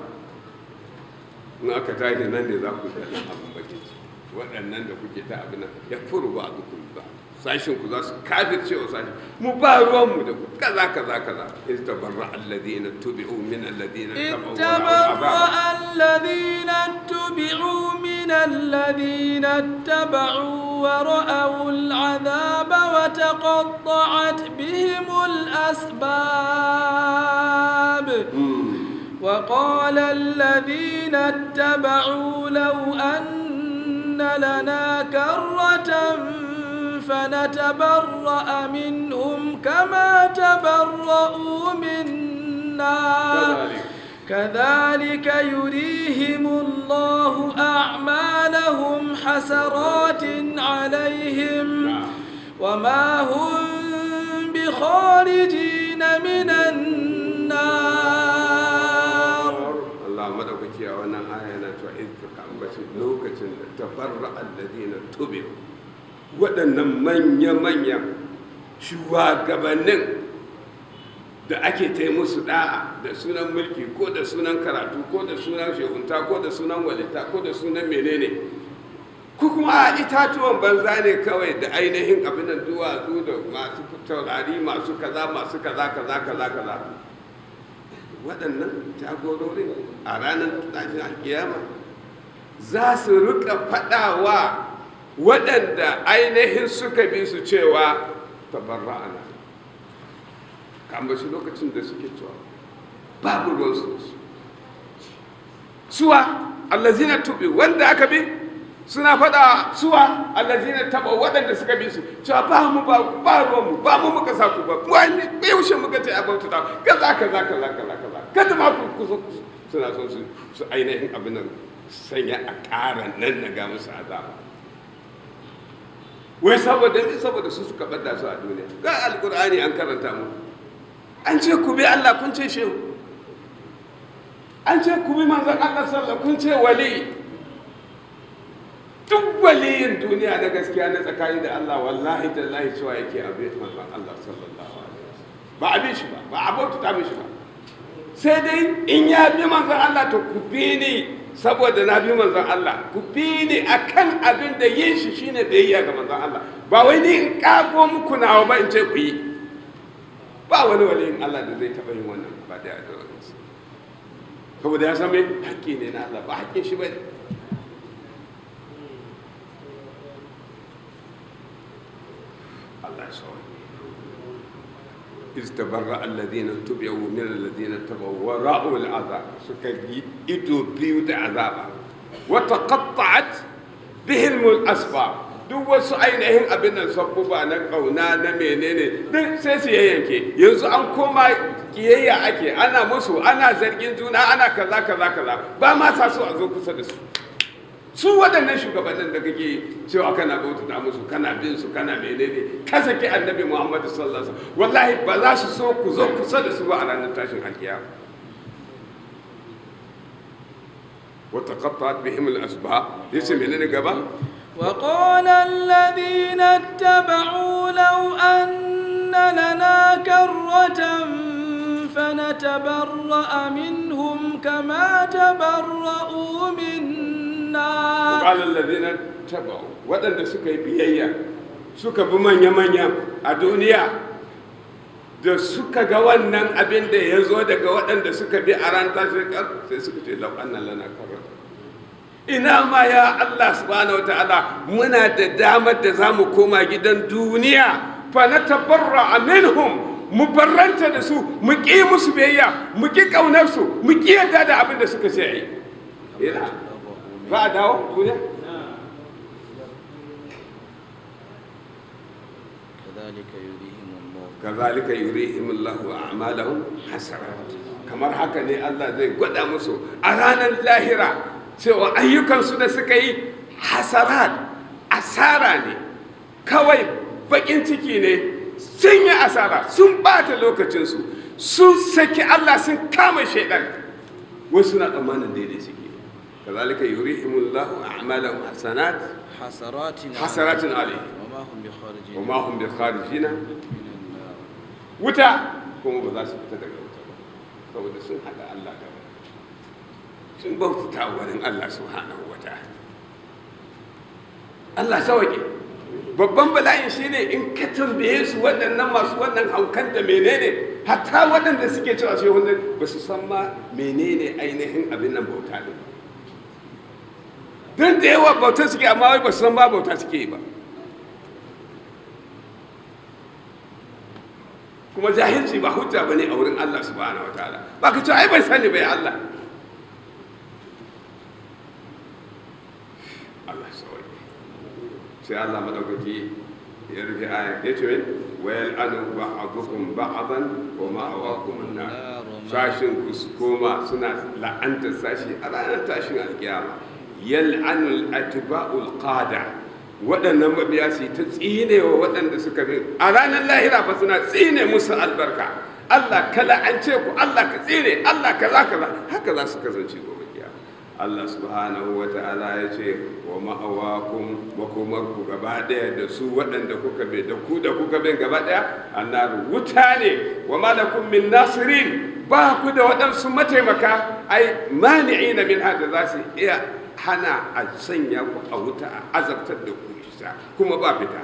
B: in aka tashi, nan ne za ku kalli abin bakin ciki. Waɗannan da kuke ta abin nan, yakfuru ba'dukum bi ba'd, sashin ku za su kafirce wa sashin, mu ba ruwan mu da ku, kaza kaza kaza. Iz tabarra alladhina tubi'u min alladhina
C: إذ
B: tabu.
C: تبرأ الذين اتبعوا من الذين اتبعوا ورأوا العذاب وتقطعت بهم الأسباب، وقال الذين اتبعوا لو أن لنا كرة فنتبرأ منهم كما تبرؤوا منا.
B: كذلك.
C: كذلك يريهم الله أعمالهم حسرات عليهم، وما هم بخارجين من النار.
B: Allah madaukaki a wannan aya yana cewa in ka ambaci lokacin da tabarra alladhina tubi'u, waɗannan manya-manyan shugabannin da ake ta yi musu da'a da sunan mulki ko da sunan karatu ko da sunan shehunta ko da sunan walita ko da sunan menene, ko kuma a itatuwan banza ne kawai da ainihin abin nan duwatsu da masu taurari, masu kaza, masu kaza kaza kaza kaza, waɗannan jagororin a ranar tashin alkiyama za su rika faɗawa waɗanda ainihin suka bi su cewa tabarra'ana. Kamar shi lokacin da suke cewa babu ruwansu su suwa allazina tubi, wanda aka bi, suna faɗa suwa allazina taba, waɗanda suka bi su, cewa ba mu ba ba ruwanmu, ba mu muka sa ku ba, wani yaushe muka ce a bauta kaza kaza kaza kaza kaza, kada ma ku kusa. Suna son su ainihin abin nan sanya a ƙara nan na ga musu azaba, wai saboda ni, saboda su suka bada su a duniya. Ga alkur'ani an karanta mu, an ce ku bi Allah, kun ce shehu, an ce ku bi manzon Allah sallallahu, kun ce wali. Duk waliyin duniya na gaskiya na tsakani da Allah, wallahi tallahi, cewa yake abi manzon Allah sallallahu alaihi wasallam, ba abin shi ba, ba abota ta mishi ba, sai dai in ya bi manzon Allah to ku bi ni. saboda na bi manzon Allah, ku bi ni akan abin da yin shi shine biyayya ga manzon Allah, ba wai ni in kago muku nawa ba in ce ku yi. Ba wani waliyin Allah da zai taɓa yin wannan ba da ya saboda ya san me haƙƙi ne na Allah, ba haƙƙin shi bane. Allah ya sauke. Iz tabarra alladhina tubi'u min alladhina tabaw wa ra'u al'azab, suka yi ido biyu da azaba, wa taqatta'at bihim al-asbab, duk wasu ainihin abin nan sabbuba na kauna na menene duk sai su yayyanke. Yanzu an koma kiyayya ake, ana musu, ana zargin juna, ana kaza kaza kaza, ba ma sa so a zo kusa da su. Su waɗannan shugabannin da kake cewa kana bautata musu, kana bin su, kana menene, ka saki Annabi Muhammad sallallahu alaihi wasallam, wallahi ba za su so ku zo kusa da su ba a ranar tashin alkiyama. Wa taqatta'at bihim al-asbab, yace menene gaba?
C: وقال الذين اتبعوا لو أن لنا كرة فنتبرأ منهم كما تبرؤوا منا.
B: وقال الذين اتبعوا، waɗanda suka yi biyayya suka bi manya-manya a duniya, da suka ga wannan abin da ya zo daga waɗanda suka bi a ran tashin, sai suka ce lau anna lana karrata, ina ma ya Allah subhanahu wataala muna da damar da za mu koma gidan duniya, fa na tabarra minhum, mu barranta da su, mu ƙi musu biyayya, mu ƙi ƙaunar su, mu ƙi yarda da abin da suka ce yi. Ina za a dawo duniya?
A: كذلك يريهم الله.
B: Kazalika yurihim Allahu a'malahum hasarat, kamar haka ne Allah zai gwada musu a ranar lahira cewa ayyukansu da suka yi hasarat, asara ne kawai, bakin ciki ne, sun yi asara, sun bata lokacinsu, sun saki Allah sun kama shaidan, wasu na tsammanin daidai suke. Kazalika yurihim Allahu a'malahum hasanat
A: حسرات
B: hasaratin alayhi
A: وما هم بخارجين
B: wa ma hum bi kharijina
A: من النار.
B: Wuta kuma ba za su fita daga wuta ba, saboda sun haɗa Allah da wani, sun bautata wa wani Allah subhanahu wa ta'ala. Allah sawaƙe. Babban bala'in shine in ka tambaye su, waɗannan masu wannan haukan da menene, hatta waɗanda suke cewa shehunan ba su san ma menene ainihin abin nan bauta ɗin. Don da yawa bauta suke, amma wai ba su san ba bauta suke yi ba. Kuma jahilci ba hujja bane a wurin Allah subhanahu wataala. Ba ka ce ai ban sani bai Allah. Allah sauke. Sai Allah madaukaki ya rufe aya ya ce wa yal'anu ba'dukum ba'dan wa ma'awakum an-nar, sashin ku su koma suna la'antar sashi a ranar tashin alkiyama. Yal'anu al-atba'ul qada, waɗannan mabiya su yi ta tsinewa waɗanda suka bi a ranar lahira fa, suna tsine musu albarka. Allah ka la'ance ku, Allah ka tsine, Allah kaza kaza, haka za su kasance gobe kiyama. Allah subhanahu wa ta'ala ya ce wa ma'awakum, makomarku gaba ɗaya, da su waɗanda kuka bi da ku da kuka bin gaba ɗaya, annaru, wuta ne. Wa malakum min nasirin, ba ku da waɗansu mataimaka, ai mani'ina min hada, za su iya hana a sanya ku a wuta a azabtar da ku isa kuma ba fita.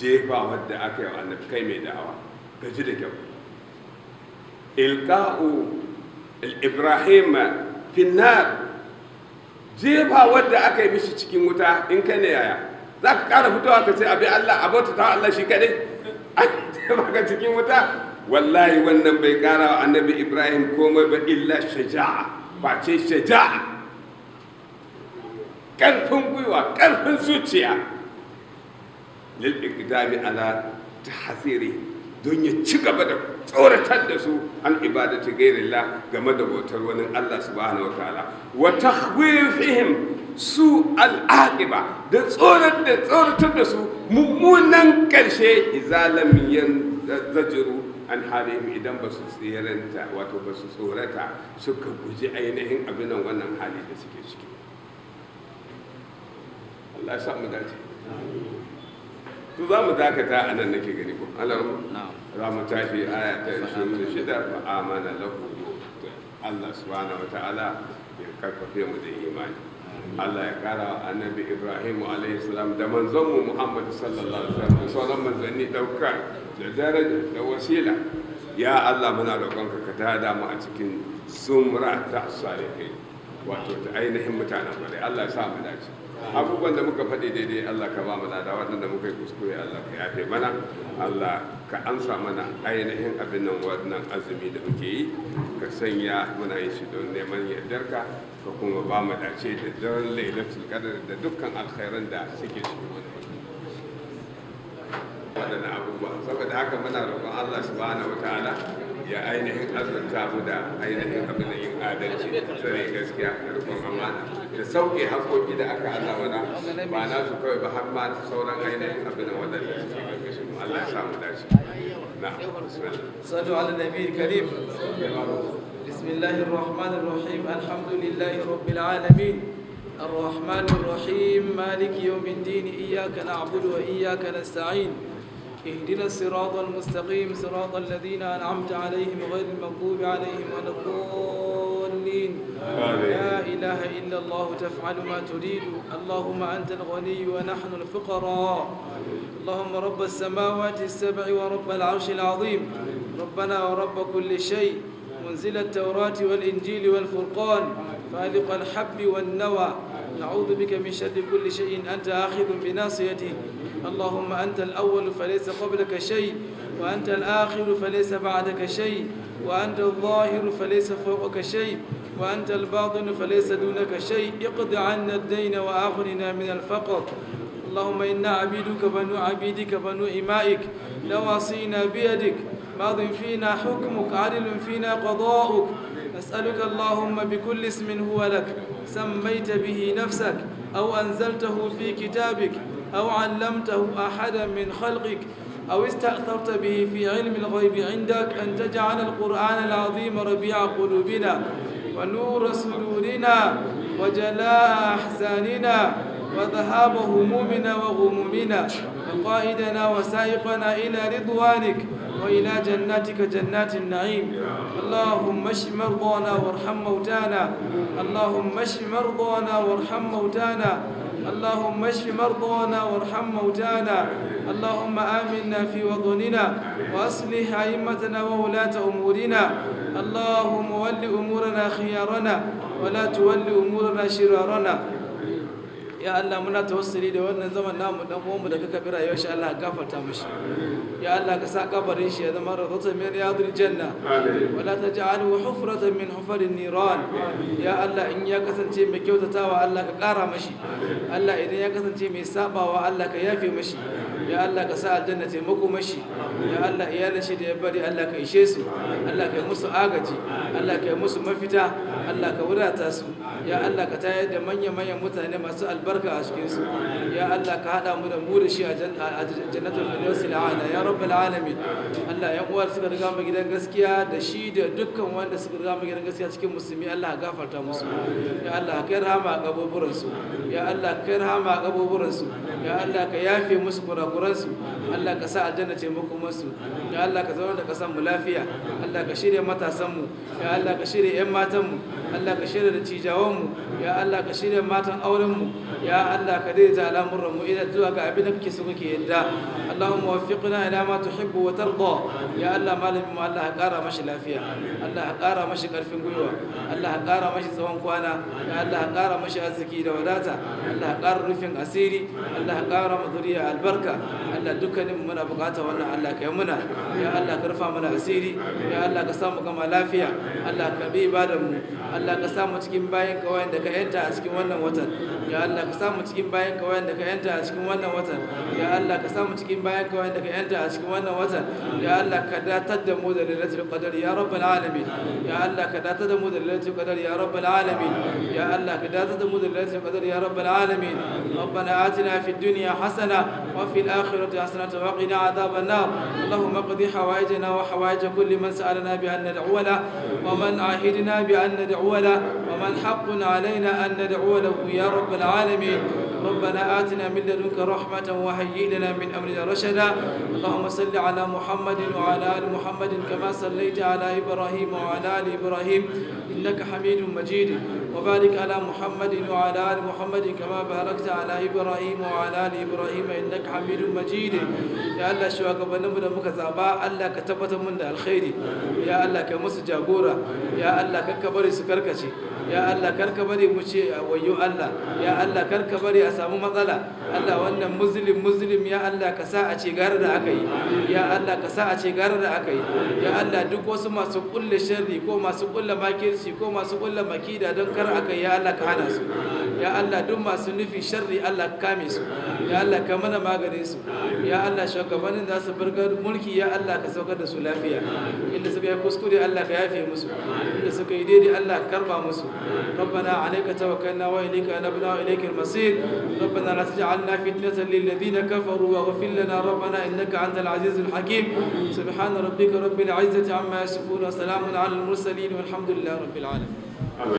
B: Jefa wadda aka yi wa Annabi, kai mai da'awa gaji da kyau, ilka'u Ibrahim finnar, jefa wadda aka yi mishi cikin wuta, in kai ne yaya za ka ƙara fitowa ka ce abi Allah, abota ta Allah shi kaɗai? An jefa ka cikin wuta. Wallahi wannan bai ƙara wa Annabi Ibrahim komai ba illa shaja'a, face shaja'a, ƙarfin gwiwa, ƙarfin zuciya, lil iqdami ala tahziri, don ya ci gaba da tsoratar da su an ibadati ghairillah, game da bautar wani Allah subhanahu wa ta'ala, wa takhwifihim su al'aqiba, da tsoratar da su mummunan karshe, idza lam yanzajiru an halihim, idan ba su tsiranta, wato ba su tsorata suka guji ainihin abin nan wannan hali da suke ciki. Allah ya sa mu dace. To, za mu dakata a nan nake gani ko Allah.
A: نعم.
B: Za mu tashi aya ta 26, fa amana lahu Lut. Allah subhanahu wataala ya karfafe mu da imani. Allah ya kara wa annabi Ibrahim alaihi salam da manzon mu Muhammad sallallahu alaihi wasallam da sauran manzanni dauka da daraja da wasila. Ya Allah, muna roƙonka ka tada mu a cikin zumra ta salihai, wato ta ainihin mutanen kwarai. Allah ya sa mu dace. Abubuwan da muka faɗi daidai, Allah ka ba mu lada. Waɗanda muka yi kuskure, Allah ka yafe mana. Allah ka amsa mana ainihin abin nan, wannan azumi da muke yi, ka sanya muna yin shi don neman yardarka, ka kuma ba mu dace da daren Lailatul Qadr da dukkan alkhairan da suke cikin wannan waɗannan abubuwa. Saboda haka muna roƙon Allah subhanahu wataala ya ainihin azurta mu da ainihin abin da yin adalci, tsare gaskiya da riƙon amana da sauke haƙoƙi da aka Allah wana ba na su kawai ba, har ma sauran ainihin abin da waɗanda suke ƙarƙashin mu. Allah ya sa mu dace. Na bismillah.
C: صلوا على النبي الكريم. بسم الله الرحمن الرحيم. الحمد لله رب العالمين، الرحمن الرحيم، مالك يوم الدين. إياك نعبد وإياك نستعين. اهدنا الصراط المستقيم، صراط الذين أنعمت عليهم غير المغضوب عليهم ولا الضالين.
B: آمين.
C: لا إله إلا الله، تفعل ما تريد. اللهم أنت الغني ونحن الفقراء. اللهم رب السماوات السبع ورب العرش العظيم، ربنا ورب كل شيء، منزل التوراة والإنجيل والفرقان، فالق الحب والنوى، نعوذ بك من شر كل شيء أنت آخذ بناصيته. اللهم أنت الأول فليس قبلك شيء، وأنت الآخر فليس بعدك شيء، وأنت الظاهر فليس فوقك شيء، وأنت الباطن فليس دونك شيء. اقض عنا الدين وأغننا من الفقر. اللهم إنا عبيدك بنو عبيدك بنو إمائك، نواصينا بيدك، ماض فينا حكمك، عدل فينا قضاؤك. نسألك اللهم بكل اسم هو لك سميت به نفسك، أو أنزلته في كتابك، أو علمته أحدا من خلقك، أو استأثرت به في علم الغيب عندك، أن تجعل القرآن العظيم ربيع قلوبنا ونور صدورنا وجلاء أحزاننا وذهاب همومنا وغمومنا وقائدنا وسائقنا إلى رضوانك وإلى جناتك جنات النعيم. اللهم اشف مرضانا وارحم موتانا. اللهم اشف مرضانا وارحم موتانا. اللهم اشف مرضانا وارحم موتانا. اللهم آمنا في وطننا وأصلح أئمتنا وولاة أمورنا. اللهم ول أمورنا خيارنا ولا تول أمورنا شرارنا. Ya Allah, muna tawassuli da wannan zaman namu, dan uwanmu da ka karbi rayuwar shi, Allah ka gafarta mishi. Ya Allah, ka sa kabarin shi ya zama rawdatan min riyadil janna
B: Amin.
C: wala taj'alhu hufratan min hufarin niran. Ya Allah, in ya kasance mai kyautatawa, Allah ka kara mashi. Allah, idan ya kasance mai sabawa, Allah ka yafe mashi. Ya Allah, ka sa aljanna taimako mashi. Ya Allah, iyalin shi da ya bari, Allah ka ishe su. Allah ka yi musu agaji. Allah ka yi musu mafita. Allah ka wadata su. Ya Allah, ka tayar da manya-manyan mutane masu albarka a cikin su. Ya Allah, ka hada mu da mu da shi a jannatul firdaus al'ala, ya rabbal alamin. Allah, yan uwa da suka riga mu gidan gaskiya da shi da dukkan wanda suka riga mu gidan gaskiya cikin musulmi, Allah ka gafarta musu. Ya Allah, ka kai rahama a kaburburan su. Ya Allah, ka kai rahama a kaburburan su. Ya Allah, ka yafe musu kurakuran su. Allah, ka sa aljanna ce makomarsu. Ya Allah, ka zauna da kasan mu lafiya. Allah, ka shirya matasan mu. Ya Allah, ka shirya yan matan mu. Allah, ka shirya da cijawan mu. Ya Allah, ka shirya matan auren mu. Ya Allah, ka daidaita al'amuran mu ila zuwa ga abin da kake so kake yadda. Allahumma waffiqna ila ma tuhibbu wa tarda. Ya Allah, malamin mu, Allah ka kara mashi lafiya. Allah ka kara mashi karfin gwiwa. Allah ka kara mashi tsawon kwana. Ya Allah, ka kara mashi arziki da wadata. Allah ka kara rufin asiri. Allah ka kara mu zuriya albarka. Allah, dukkanin mu muna bukata wannan, Allah ka yi muna. Ya Allah, ka rufa mana asiri. Ya Allah, ka samu gama lafiya. Allah, ka bi ibadan mu. Allah, ka samu cikin bayin ka wayanda ka yanta a cikin wannan watan. Ya Allah, ka samu cikin bayin ka wayanda ka yanta a cikin wannan watan. Ya Allah, ka samu cikin bayin ka wayanda ka yanta a cikin wannan watan. Ya Allah, ka datar da mu da Lailatul Qadr, ya rabbal alamin. Ya Allah, ka datar da mu da Lailatul Qadr, ya rabbal alamin. Ya Allah, ka datar da mu da Lailatul Qadr, ya rabbal alamin. ربنا آتنا في الدنيا حسنة وفي الآخرة حسنة وقنا عذاب النار. اللهم اقض حوائجنا وحوائج كل من سألنا بأن ندعو له، ومن عهدنا بأن ندعو له. ومن حق علينا أن ندعو له يا رب العالمين. ربنا آتنا من لدنك رحمة وهيئ لنا من أمرنا رشدا. اللهم صل على محمد وعلى آل محمد كما صليت على إبراهيم وعلى آل إبراهيم إنك حميد مجيد، وبارك على محمد وعلى آل محمد كما باركت على إبراهيم وعلى آل إبراهيم إنك حميد مجيد. يا الله shugabanninmu da muka zaba, Allah ka tabbatar mun da alkhairi. Ya Allah, ka musu jagora. Ya Allah, kar bari su karkace. Ya Allah, kar ka bari mu ce wayyo Allah. Ya Allah, kar ka bari a samu matsala. Allah, wannan muslim muslim, ya Allah, ka sa a ce gara da aka yi. Ya Allah, ka sa a ce gara da aka yi. Ya Allah, duk wasu masu kulle sharri ko masu kulle makirci ko masu kulle makida don kar aka yi, ya Allah, ka hana su. Ya Allah, duk masu nufi sharri, Allah, ka kame su. Ya Allah, ka mana maganin su. Ya Allah, shugabannin za su bar mulki, ya Allah, ka saukar da su lafiya. Inda suka yi kuskure, Allah, ka yafe musu. Inda suka yi daidai, Allah, ka karba musu. ربنا عليك توكلنا وإليك أنبنا وإليك المصير. ربنا لا تجعلنا فتنة للذين كفروا واغفر لنا ربنا إنك أنت العزيز الحكيم. سبحان ربك رب العزة عما يصفون وسلام على المرسلين والحمد لله رب العالمين.